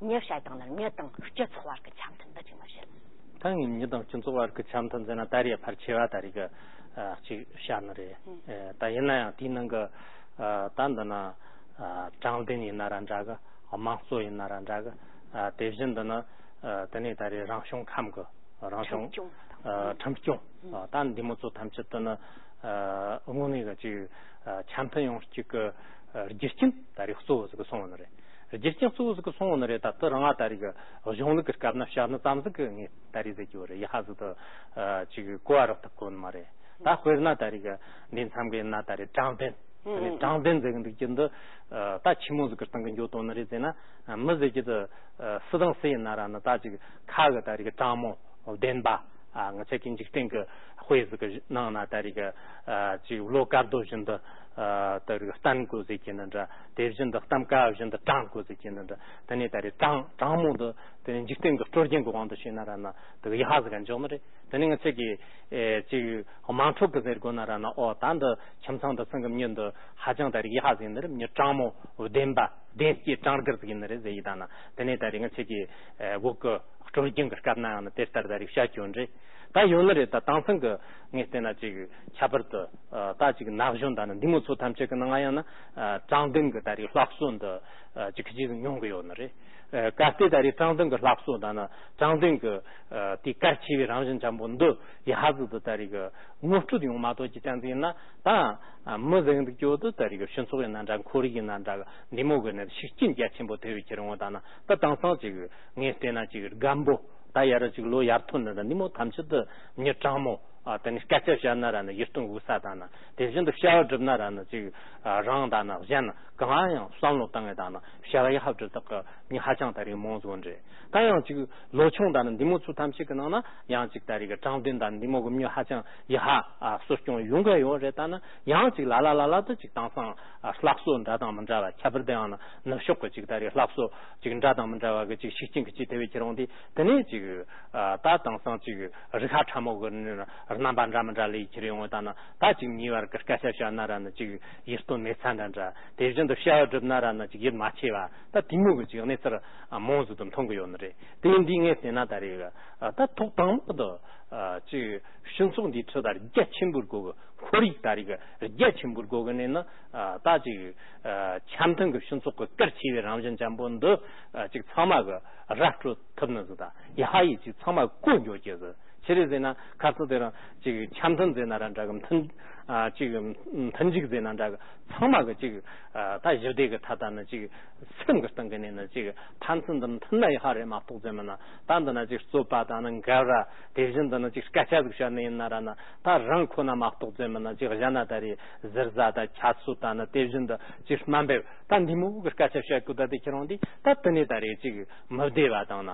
མྱི་བཤད་སྟངས་ལ། མྱི་དང་སྤྱི་ཚོགས་བར་གྱི་འཆམ་མཐུན་འདི་ཅིག་མ་བཤད། ད་ངས་མྱི་དང་སྤྱི་ཚོགས་བར་གྱི་འཆམ་མཐུན་ཟེར་ན་ད་རེས་ཕལ་ཆེ་བ་ད་རེས་གི་ཨ་ཅིག་བཤད་ནི་རེད། ཨེ་ད་ཡིན་ན་ཡང་དེའི་ནང་གི་ཨ་ད་འདི་ན་ཨ་དྲང་བདེན་ཡིན་ན་ར་འདྲ་གི། དམངས་གཙོ་ཡིན་ན་ར་འདྲ་གི། ཨ་དེ་བཞིན་དུ་ནི་ཨ་དེ་ནས་ད་རེས་རང་བྱུང་ཁམས་གི་རང་བྱུང་ཁྲིམས་སྐྱོང་། ཨ་ཁྲིམས་སྐྱོང་། ཨ་ད་འདི་མོ་ཚོ་ཐམས་ཅད་དུ་ནི་ཨ་དངོས་གནས་གི་ཅིག་ཨ་འཆམ་མཐུན་ཡོང་རྒྱུ་གི་ཨ་རྒྱུ་རྐྱེན་ད་རེས་གཙོ་བོ་ཟིག་གི་སོང་བ་ནི་རེད། རྒྱུ་རྐྱེན་གཙོ་བོ་ཟིག་གི་སོང་བ་ནི་རེད། ད་དེ་རང་ང་ད་རེས་གི་གཞུང་ལུགས་ཀྱི་སྐབས་ན་བཤད་ནི་ཙམ་ཟིག་གི་ངས་ད་རེས་ཟེར་རྒྱུ་རེད། ཡག་པ་ཟིག་ཏུ་ཨ་ཅིག་གོ་བ་རག་ཐུབ་གོ་ནི་མ་རེད། ད་དཔེར་ན་ད་རེས་གི་འདི་མཚམས་གི་ཡིན་ན་ད་རེས་དྲང་བདེན། དེ་ནས་དྲང་བདེན་ཟེར་གི་འདུག་རྒྱུ་འདི་ཨ་ད་ཆི་མོ་ཟིག་གི་སྟེང་གི་འགྱོ་དོ་ནི་རེད་ཟེར་ན། ཨ་མི་ཟེར་རྒྱུ་དེ་ཨ་སུ་དང་སུ་ཡིན་ན་ར་ནི་ད་ཅིག་ཁ་གི་ད་རེས་གི་དྲང་མོ་བདེན་པ། ཨ་ང་ཆ་གི་འཇིག་རྟེན་གི་དཔེ་ཟིག་གི་ནང་ན་ད་རེས་གི་ཨ་ཅིག་བློ་དཀར་རྡོ་བཞིན་དུ་ཨ་ད་རེས་གི་བརྟན་དགོས་ཟེར་གྱི་ནི་འདྲ། དེ་བཞིན་དུ་གཏམ་དཀར་བཞིན་དུ་དྲང་དགོས་ཟེར་གྱི་ནི་འདྲ། དེ་ནས་ད་རེས་དྲང་དྲང་མོ་འདི་དེ་ནས་འཇིག་རྟེན་གི་སྲོལ་རྒྱུན་གི་དབང་དུ་བྱས་ན་ར་ན་དེ་གི་ཡག་པ་ཟིག་ག་འཇོག་ནི་རེད། དེ་ནས་ང་ཆ་གི་ཨེ་ཅིག་དམངས་ཁྲོད་ཀྱི་ཟེར་དགོས་ན་ར་ན། ཨོ་ད་འདི་ཁྱིམ་ཚང་འདི་ཚང་གི་མྱི་འདི་ཧ་ཅང་ད་རེས་ཡག་པ་ཟིག་ཡིན་ནི་རེད། མྱི་དྲང་མོ་བདེན་པ་བདེན་སྐྱེས་དྲང་སྒུར་ཟིག་ཡིན་ནི་རེད་ཟེར་ཡི་ད་ན། དེ་ནས་ད་རེས་ང་ཆ་གི་ཨེ་བོད་ཀྱི་སྲོལ་རྒྱུན་གྱི་སྐབས་ན་ཡང་ན་དེ་ལྟར་ད་རེས་བཤད་རྒྱུ་རེད། ད་ཡོད་ནི་རེད། ད་དེང་སང་གི་ངས་བལྟས་ན་ཅིག་ཁྱད་པར་དུ་ཨ་ད་ཅིག་ན་གཞོན་ད་ནི་འདི་མོ་ ཚོ་ཐམས་ཅད་ཀྱི་ནང་ང་ཡང་ན་ཨ་དྲང་བདེན་གྱི་ད་རེས་སླར་གསོ་འདི་ཨ་ཅིག་ཅིག་མྱོང་གི་ཡོད་ནི་རེད། ཨ་གལ་ཏེ་ད་རེས་དྲང་བདེན་གྱི་སླར་གསོ་དང་ན་དྲང་བདེན་གྱི་ཨ་དེ་གལ་ཆེ་བའི་རང་བཞིན་ཅན་པོ་འདི་ཡ་ཧ་ཟིག་ཏུ་ད་རེས་གི་ངོ་སྤྲོད་ཡོང་མ་ཐུབ་ཀྱི་ཅན་ཟིག་ཡིན་ན། ད་ཨ་མི་ཟིག་འདུག་ཀྱོ་དུ་ད་རེས་གི་སྤྱི་ཚོགས་ཡིན་ན་འདྲ། ཁོར་ཡུག་ཡིན་ན་འདྲ། གི་འདི་མོ་གི་ནི་ཤུགས་རྐྱེན་རྒྱ་ཆེན་པོ་ཐེབས་པའི་ཁྱེར་འོང་ད་ན། ད་དེང་སང་ཅིག་ངས་བལྟས་ན་ཅིག་རྒན་པོ་ད་ཡ་ར་ཅིག་ལོ་ཡར་ཐོན་ནི་འདྲ། འདི་མོ་ཐམས་ཅད་དུ་མྱི་དྲང་མོ། ཨ་དེ་ནས་སྐད་ཆ་བཤད་ན་ར་ནི་ཡིད་རྟོན་འུ་ས་དང་ན། དེ་བཞིན་དུ་བྱ་བ་སྒྲུབ་ན་ར་ནི་ཅིག་ཨ་རང་དང་ན་གཞན་གང་ཡང་བསམ་བློ་བཏང་ངེ་དང་ན་བྱ་བ་ཡག་པ་སྒྲུབ་ཐག་གི་མྱི་ཧ་ཅང་ད་རེས་མང་ཟིག་རེད། ད་ཡང་ཅིག་ལོ་ཆུང་དང་ན་འདི་མོ་ཚོ་ཐམས་ཅད་ཀྱི་ནང་ན་ཡང་ཅིག་ད་རེས་གི་དྲང་བདེན་དང་འདི་མོ་གི་མྱི་ཧ་ཅང་ཡ་ཧ་ཨ་གསོ་སྐྱོང་ཡོང་གི་ཡོད་རེད། ད་ན་ཡང་ཅིག་ལ་ལ་ལ་ལ་དུ་ཅིག་དེང་སང་ཨ་སླར་གསོ་འདྲ་དང་མི་འདྲ་བ། ཁྱད་པར་དུ་ཡང་ན་ནུབ་ཕྱོགས་ཀྱི་ཅིག་ད་རེས་སླར་གསོ་ཅིག་འདྲ་དང་མི་འདྲ་བ་གི་ཅིག་ཤུགས་རྐྱེན་གྱི་ཅིག་ཐེབས་པའི་ཁྱེར་འོང་དུས། དེ་ནས་ཅིག་ཨ་ད་དེང་སང་ཅིག་རིག་ཧ་ཕྲ་མོ་གི་རྣམ་པ་འདྲ་མི་འདྲ་ལས་ཁྱེར་ཡོང་བ་དང་ན། ད་ཅིག་མྱི་བར་གི་སྐད་ཆ་བཤད་ན་ར་ནི་ཅིག་ཡིད་རྟོན་མེད་ཚ་འདྲ་འདྲ། དེ་བཞིན་དུ་བྱ་བ་སྒྲུབ་ན་ར་ནི་ཅིག་ཡིད་མ་ཆེས་པ། ད་དེ་མོ་གི་ཅིག་གནས་ཚུལ་མང་ཟིག་ཏུ་མཐོང་གི་ཡོད་ནི་རེད། དེ་ཡིན་དུས་ངས་བལྟས་ན་ད་རེས་ད་ཐོག་དང་པོ་དུ་ཅིག་སྤྱི་ཚོགས་འདིའི་ཁྲོད་ད་རྒྱ་ཆེན་པོར་དགོས་གི། ཁོར་ཡུག་ད་རེས་རྒྱ་ཆེན་པོར་དགོས་གི་ནས་ནི། ད་ཅིག་འཆམ་མཐུན་གྱི་སྤྱི་ཚོགས་ཀྱི་གལ་ཆེ་བའི་རང་བཞིན་ཅན་པོ་འདི་ཅིག་ཚང་མ་གི་ར་སྤྲོད་ཐུབ་ནི་ཟིག་དང་། ཡ་ཧ་ཡིས་ཅིག་ཚང་མ་གོ་འགྱོ་རྒྱུ་ཟིག་ཆི་རེད་ཟེར་ན། ཁ་སང་དེ་རིང་ཅིག་འཆམ་མཐུན་ཟེར་ན་ར་འདྲ་གི། མཐུན་ཨ་ཅིག་མཐུན་འཇུག་ཟེར་ན་འདྲ་གི། ཚང་མ་གི་ཅིག་ཨ་ད་ཞི་བདེ་གི་ཐད་ད་ནི་ཅིག་སེམས་གི་སྟེང་གི་ནས་ནི་ཅིག་ཕན་ཚུན་དུ་མཐུན་ན་ཡ་ཧ་རེད་མ་གཏོགས་ཟེར་མིན་ན། ད་འདི་ན་ཅིག་རྩོད་པ་དང་ནི་འགལ་ར། དེ་བཞིན་དུ་ནི་ཅིག་སྐད་ཆ་ཟིག་བཤད་ནི་ཡིན་ན་ར་ན། ད་རང་ཁོ་ན་མ་གཏོགས་ཟེར་མིན་ན། ཅིག་གཞན་ན་ད་རེས་ཟུར་ཟ་དང་ཁྱད་གསོད་དང་ནི་དེ་བཞིན་དུ་ཅིག་དམའ་འབེབས་ད་འདི་མོ་གི་སྐད་ཆ་བཤད་དགོས། ད་དེ་ཁྱེར་འོང་དུས་ད་དེ་ནས་ད་རེས་ཅིག་མི་བདེ་བ་དང་ན་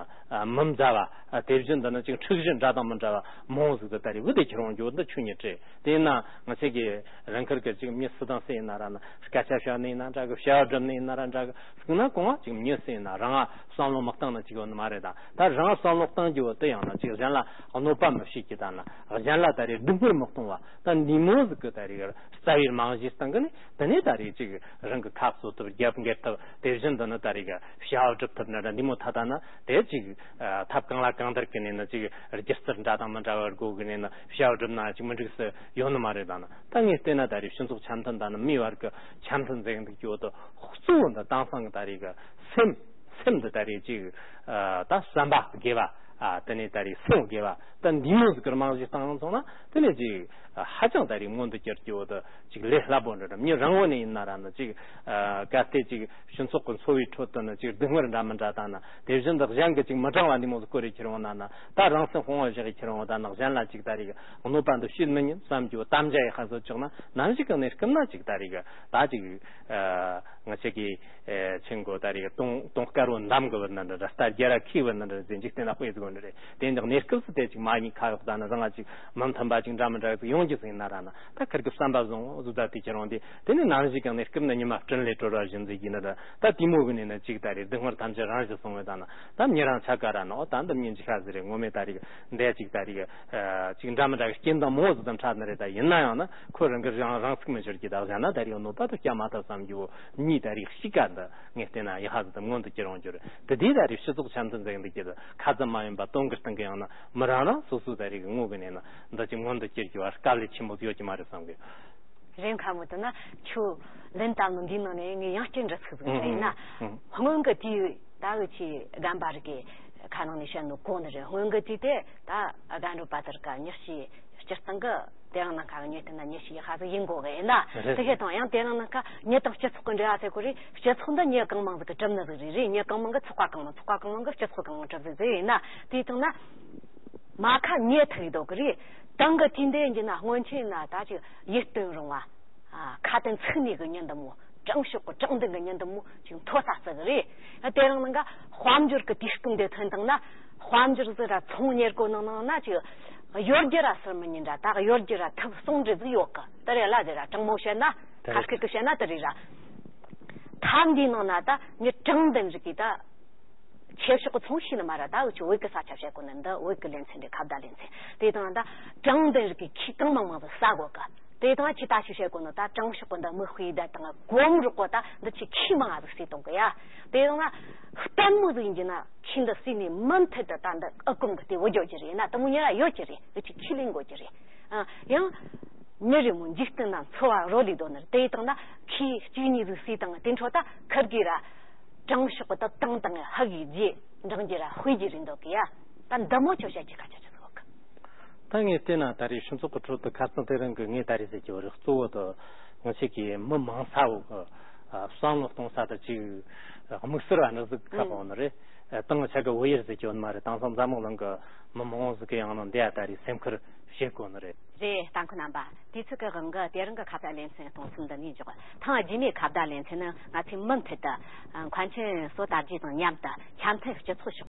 མི་མཛའ་བ། དེ་བཞིན་དུ་ནི་ཅིག་འཁྲུག་གཞི་འདྲ་དང་མི་འདྲ་བ་མང་ཟིག་ཏུ་ད་རེས་བུ་དེ་ཁྱེར་འོང་རྒྱུ་འདི་ཆོས་ཉིད་རེད། དེས་ན་ང་ཚོས་ཀྱི་རང་ཁུལ་གྱི་ཅིག་མྱི་སུ་དང་སུ་ཡིན་ན་ར་ན། སྐད་ཆ་བཤད་ནི་ཡིན་ན་འདྲ་གི། བྱ་བ་སྒྲུབ་ནི་ཡིན་ན་ར་འདྲ་གི། ཟེར་ན་གང་བ་ཅིག་མྱི་སུ་ཡིན་ན་རང་ང་བསམ་བློ་མི་བཏང་ན་ཅིག་ཡོད་ནི་མ་རེད། ད་ད་རང་བསམ་བློ་བཏང་རྒྱུ་བོ་དེ་ཡང་ན་ཅིག་གཞན་ལ་གནོད་པ་མི་བྱེད་རྒྱུ་དང་ན། གཞན་ལ་ད་རེས་སྡུག་བསྔལ་མི་གཏོང་བ། ད་འདི་མོ་ཟིག་གི་ད་རེས་རྩ་བའི་རྨང་གཞིའི་སྟེང་གི་ནས། དེ་ནས་ད་རེས་ཅིག་རང་གི་ཁ་གསོ་ཐུབ། རྒྱབ་འགེབས་ཐུབ། དེ་བཞིན་དུ་ནི་ད་རེས་བྱ་བ་སྒྲུབ་ཐུབ་ན་འདྲ། འདི་མོ་ཐ་ད་ན་དེ་ཅིག་ཐབས་གང་ལ་གང་འདར་གི་ནས་ན་ཅིག་སྒྱུ་རྩལ་འདྲ་དང་མི་འདྲ་བ་སྒོ་གི་ནས་ན་བྱ་བ་སྒྲུབ་ན་ཅིག་མི་འགྲིག་སུ་ཡོད་ནི་མ་རེད། ད་ན་ད་ངས་བལྟས་ན་ད་རེས་སྤྱི་ཚོགས་འཆམ་མཐུན་དང་ནི་མིའི་བར་གྱི་འཆམ་མཐུན་ཟེར་གི་འདུག་ཀྱོ་དུ། གཙོ་བོ་འདི་དེང་སང་གི་ད་རེས་གི་སེམས། སེམས་འདི་ད་རེས་ཅིག་ད་བསམ་པ་དགེ་བ། དེ་ནས་ད་རེས་སེམས་དགེ་བ། ད་འདི་མོ་ཟིག་གི་རྨང་གཞི་བཏང་སོང་ན། དེ་ནས་ཅིག་ཧ་ཅང་ད་རེས་མངོན་དུ་གྱུར་ཀྱོ་དུ། ཅིག་ལས་སླ་པོ་འདྲ་འདྲ། མྱི་རང་ངོས་ནས་ཡིན་ན་ར་ནི་ཅིག་གལ་ཏེ་ཅིག་སྤྱི་ཚོགས་ཀྱི་འཚོ་བའི་ཁྲོད་དུ་ནི་ཅིག་སྡུག་བསྔལ་འདྲ་མི་འདྲ་དང་ན། དེ་བཞིན་དུ་གཞན་གྱི་ཅིག་མི་དྲང་བ་འདི་མོ་ཟིག་བཀོད་རེ་ཁྱེར་འོང་ན་ན། ད་རང་སེམས་དཔུང་བ་བཞག་གི་ཁྱེར་འོང་ད་ན། གཞན་ལ་ཅིག་ད་རེས་གནོད་པ་འདི་བྱེད་མི་ཉན་བསམ་རྒྱུ་དམ་བཅའ་ཡི་ཧ་ཟོ་ཆོག་ན། ནམ་ཞིག་གི་གནས་སྐབས་ན་ཅིག་ད་རེས་ད་ཅིག་ང་ཆེ་གི་ཆེན་གོ་ད་རེས་དུང་དུང་དཀར་བོ་འདམ་གི་བུ་ན་འདྲ་ར། རྟ་རྒྱ་ར་ཁའི་བུ་ན་འདྲ་ཟེར། འཇིག་རྟེན་ན་དཔེ་ཟིག་འདྲ་རེད། དེ་འདི་གནས་སྐབས་སུ་དེ་ཅིག་མ་ཉིད་ཁ་ཡོག་ད་ན་རང་ང་ཅིག་མི་མཐུན་པ་ཅིག་འདྲ་མི་འདྲ་ཟིག་ཡོང་རྒྱུ་ཟིག་ཡིན་ན་ར་ན། ད་ཁིར་གི་བསམ་པ་བཟང་བཟོ་ད་དེ་ཁྱེར་འོང་དེ། དེ་ནས་ནམ་ཞིག་གི་གནས་སྐབས་ན་ཉི་མ་སྤྲིན་ལས་གྲོལ་བ་བཞིན་ཟིག་ཡིན་ན་ར། ད་དེ་མོ་གི་ནས་ན་ཅིག་ད་རེས་སྡུག་བསྔལ་ཐམས་ཅད་རང་ཞི་སོང་བས་ད་ན། ད་མྱི་རང་ཆ་ག་ར་ན། འོ་ད་འདི་མྱི་འཇིག་ཤ་ཟིག་རེད། ངོ་མས་ད་རེས་འདས་ཅིག་ད་རེས་ཅིག་འདྲ་མི་འདྲ་གི་རྐྱེན་དང་མོ་ཟིག་དང་འཕྲད་ནི་རེད། ད་ཡིན་ན་ཡང་ན་ཁོ་རང་གི་རང་རང་ཚུགས་མི་འཇོར་གི། ད་གཞན་ན་ད་རེས་གནོད་པ་དང་བསྐྱལ་མ་ཐབས་བསམ་རྒྱུ་བོ་གཉིས་ད་རེས་གཤིས་ཀ་འདི་ངས་བལྟས་ན་ཡ་ཧ་ཟིག་དང་མངོན་དུ་གྱུར་འོང་རྒྱུ་རེད། དེ་དེ་ད་རེས་སྤྱི་ཚོགས་འཆམ་མཐུན་ཟེར་གི་འདུག་གི། ད་ཁ་ཙམ་མ་ཡིན་པ་དོན་གི་སྟེང་གི་ཡང་ན་མི་རང་རང་སོ་སོ་ད་རེས་གི་ངོ་གི་ནས་ན་འདི་ཅིག་མངོན་དུ་གྱུར་རྒྱུ་བ་དཀའ་ལས་ཆེན་པོ་ཡོད་ཀྱི་མ་རེད་བསམ་གི། རེད། མཁན་མོ་དེ་ན་ཁྱོད་ལན་བཏབ་ནོ་འདིའི་ནང་ནས་ངས་ཡང་སྐྱར་འདྲི་ཚིག་ཟིག་ཨང་ཡིན་ན། ཨང་། སྔོན་གི་དུས་ད་འུ་ཆི་རྒན་པ་རིགས་ཀྱི་ཁ་ནང་ནས་བཤད་ནོ་གོ་ནི་རེད། སྔོན་གི་དུས་དེ་ད་རྒན་རབས་པ་དེར་ཀ་མྱི་ཤི་སྤྱིར་བཏང་གི་དེ་རིང་ནངས་ཁ་གི་མྱི་དེ་ན་མྱི་ཤི་ཡི་ཧ་ཟིག་ཡིན་དགོས་གི་ཡིན་ན། རེད། དེ་བྱས་དང་ཡང་དེ་རིང་ནངས་ཁ་མྱི་དང་སྤྱི་ཚོགས་གི་འབྲེལ་བ་ཟེར་གོ་རེད། སྤྱི་ཚོགས་འདི་མྱི་གང་མང་ཟིག་གི་གྲུབ་ནི་ཟིག་རེད། རེད། མྱི་གང་མང་གི་ཚོགས་པ་གང་མང་། ཚོགས་པ་གང་མང་གི་སྤྱི་ཚོགས་གང་མང་གྲུབ་ཟིག་ཟིག་ཡིན་ན། དེའི་སྟེང་ན། མ་ཁ་མྱི་ཐུག་འདུག་གི་རེད། དེང་གི་དུས་འདི་ཡིན་གྱི་ན་སྔོན་ཆད་ན་ད་ཅིག་ཡིད་རྟོན་རུང་བ། ཨ། ཁ་དན་ཚིག་ནས་གི་མྱི་འདི་མོ། དྲང་ཕྱོགས་གི་དྲང་བདེན་གི་མྱི་འདི་མོ་ཅིག་མཐོ་ས་བརྩི་གི་རེད། དེ་རིང་ནང་ག་དཔལ་འབྱོར་གི་དུས་སྐབས་འདི་ཐོན་དང་ན། དཔལ་འབྱོར་ཟིག་ར་ཚོང་གཉེར་གོ་ནང་ནང་ན་ཅིག་གཡོ་སྒྱུ་ར་ཟེར་མི་ཉན་འདྲ། ད་གཡོ་སྒྱུ་ར་ཐབས་ཟུང་འབྲེལ་ཟིག་ཡོད་གི། དེ་རེད་ལ། དེ་ར་དྲང་མོ་བཤད་ན། དེ་རེད། ཁ་སྐད་གི་བཤད་ན་དེ་རེད་ར། ཐབས་འདིའི་ནང་ན་ད་མྱི་དྲང་བདེན་རིགས་ཀྱི་ད། ཆོས་ཕྱོགས་ཀྱི་ཚོང་ཤེས་ནི་མ་ར། ད་འུ་ཆོ་བོད་ཀྱི་ས་ཆ་བཤད་གོ་ནི་འདི་བོད་ཀྱི་ལེ་ཚན་རེད། ཁ་བརྡ་ལེ་ཚན། དེ་དང་ད་དྲང་བདེན་རིགས་ཀྱི་ཁྱི་གང་མང་མང་ཟིག་ཟ་གོ་གི། དེ་དང་ཁྱི་ད་ཆོས་བཤད་གོ་ནི་ད་དྲང་ཕྱོགས་ཀྱི་འདི་མི་ཤེས་ད་དང་གོམ་རོག་གོ་ད་འདི་ཆི་ཁྱི་མང་ང་ཟིག་ཟེར་གཏོང་གི་ཡ། དེ་དང་ན་ལྟད་མོ་ཟིག་ཡིན་གྱི་ན་ཁྱི་འདི་ཟེར་ནས་མུ་མཐུད་དུ་ད་འདི་ཨ་གོམ་གི་དེ་བུད་རྒྱུ་གི་རེད། ན་དེ་མོ་ཉེ་ར་ཡོད་ཀྱི་རེད། འུ་ཆོ་ཁས་ལེན་དགོས་ཀྱི་རེད། ཨ། ཡང་། མྱི་རེ་མོ་འཇིག་རྟེན་ན་འཚོ་བ་རོལ་ལས་དོ་ནར་དེ་ཡི་སྟེང་ན་ཁོས་གཅིག་གཉིས་ཟིག་སུས་དང་དེ་འཕྲོ་ད་ཁུར་གི་ར་དྲང་ཕྱོགས་ད་དང་དང་ཧ་གི་རྗེས་འབྲང་རྒྱུ་ར་དཔེ་རྒྱུ་རེད་འདོད་གི་ཡ། ད་འདི་མོ་ཆོ་བྱ་ཅི་ཁ་ཆ་ཆ་ཟིག་ཡོད་གི། ད་ངས་བལྟས་ན་ད་རེས་སྤྱི་ཚོགས་ཀྱི་ཁྲོད་དུ་ཁ་སང་དེ་རིང་གི་ངས་ད་རེས་ཟེར་གྱི་བ་རེད། གཙོ་བོ་དུ་ང་ཆེ་གི་མི་མང་ས་བོ་གི་བསམ་བློ་གཏོང་ས་དུ་ཅིག་དམིགས་བསལ་བ་ནི་ཟིག་ཁ་པོ་ནི་རེད། ཏང་ཆ་གི་བོད་ཡུལ་ཟེར་གྱི་ཡོད་མ་རེད། དེང་སང་འཛམ་གླིང་གི་མི་མང་ཟིག་གི་ཡང་ནང་འདི་ཡ་ད་རེས་སེམས་ཁུར་བྱེད་དགོས་ནི་རེད། རེད། ལྟ་མཁན་རྣམ་པ། དུས་ཚོད་ཀྱི་དབང་གིས་དེ་རིང་གི་ཁ་བརྡ་ལེ་ཚན་གཏོང་མཚམས་འདི་ནས་འཇོག་ཐེངས་རྗེས་མའི་ཁ་བརྡ་ལེ་ཚན་ནི་ང་ཚོའི་མུ་མཐུད་དུ་མཁན་ཆེན་བསོད་དར་རྒྱས་དང་མཉམ་དུ་འཆམ་མཐུན་སྤྱི་ཚོགས་ཤོག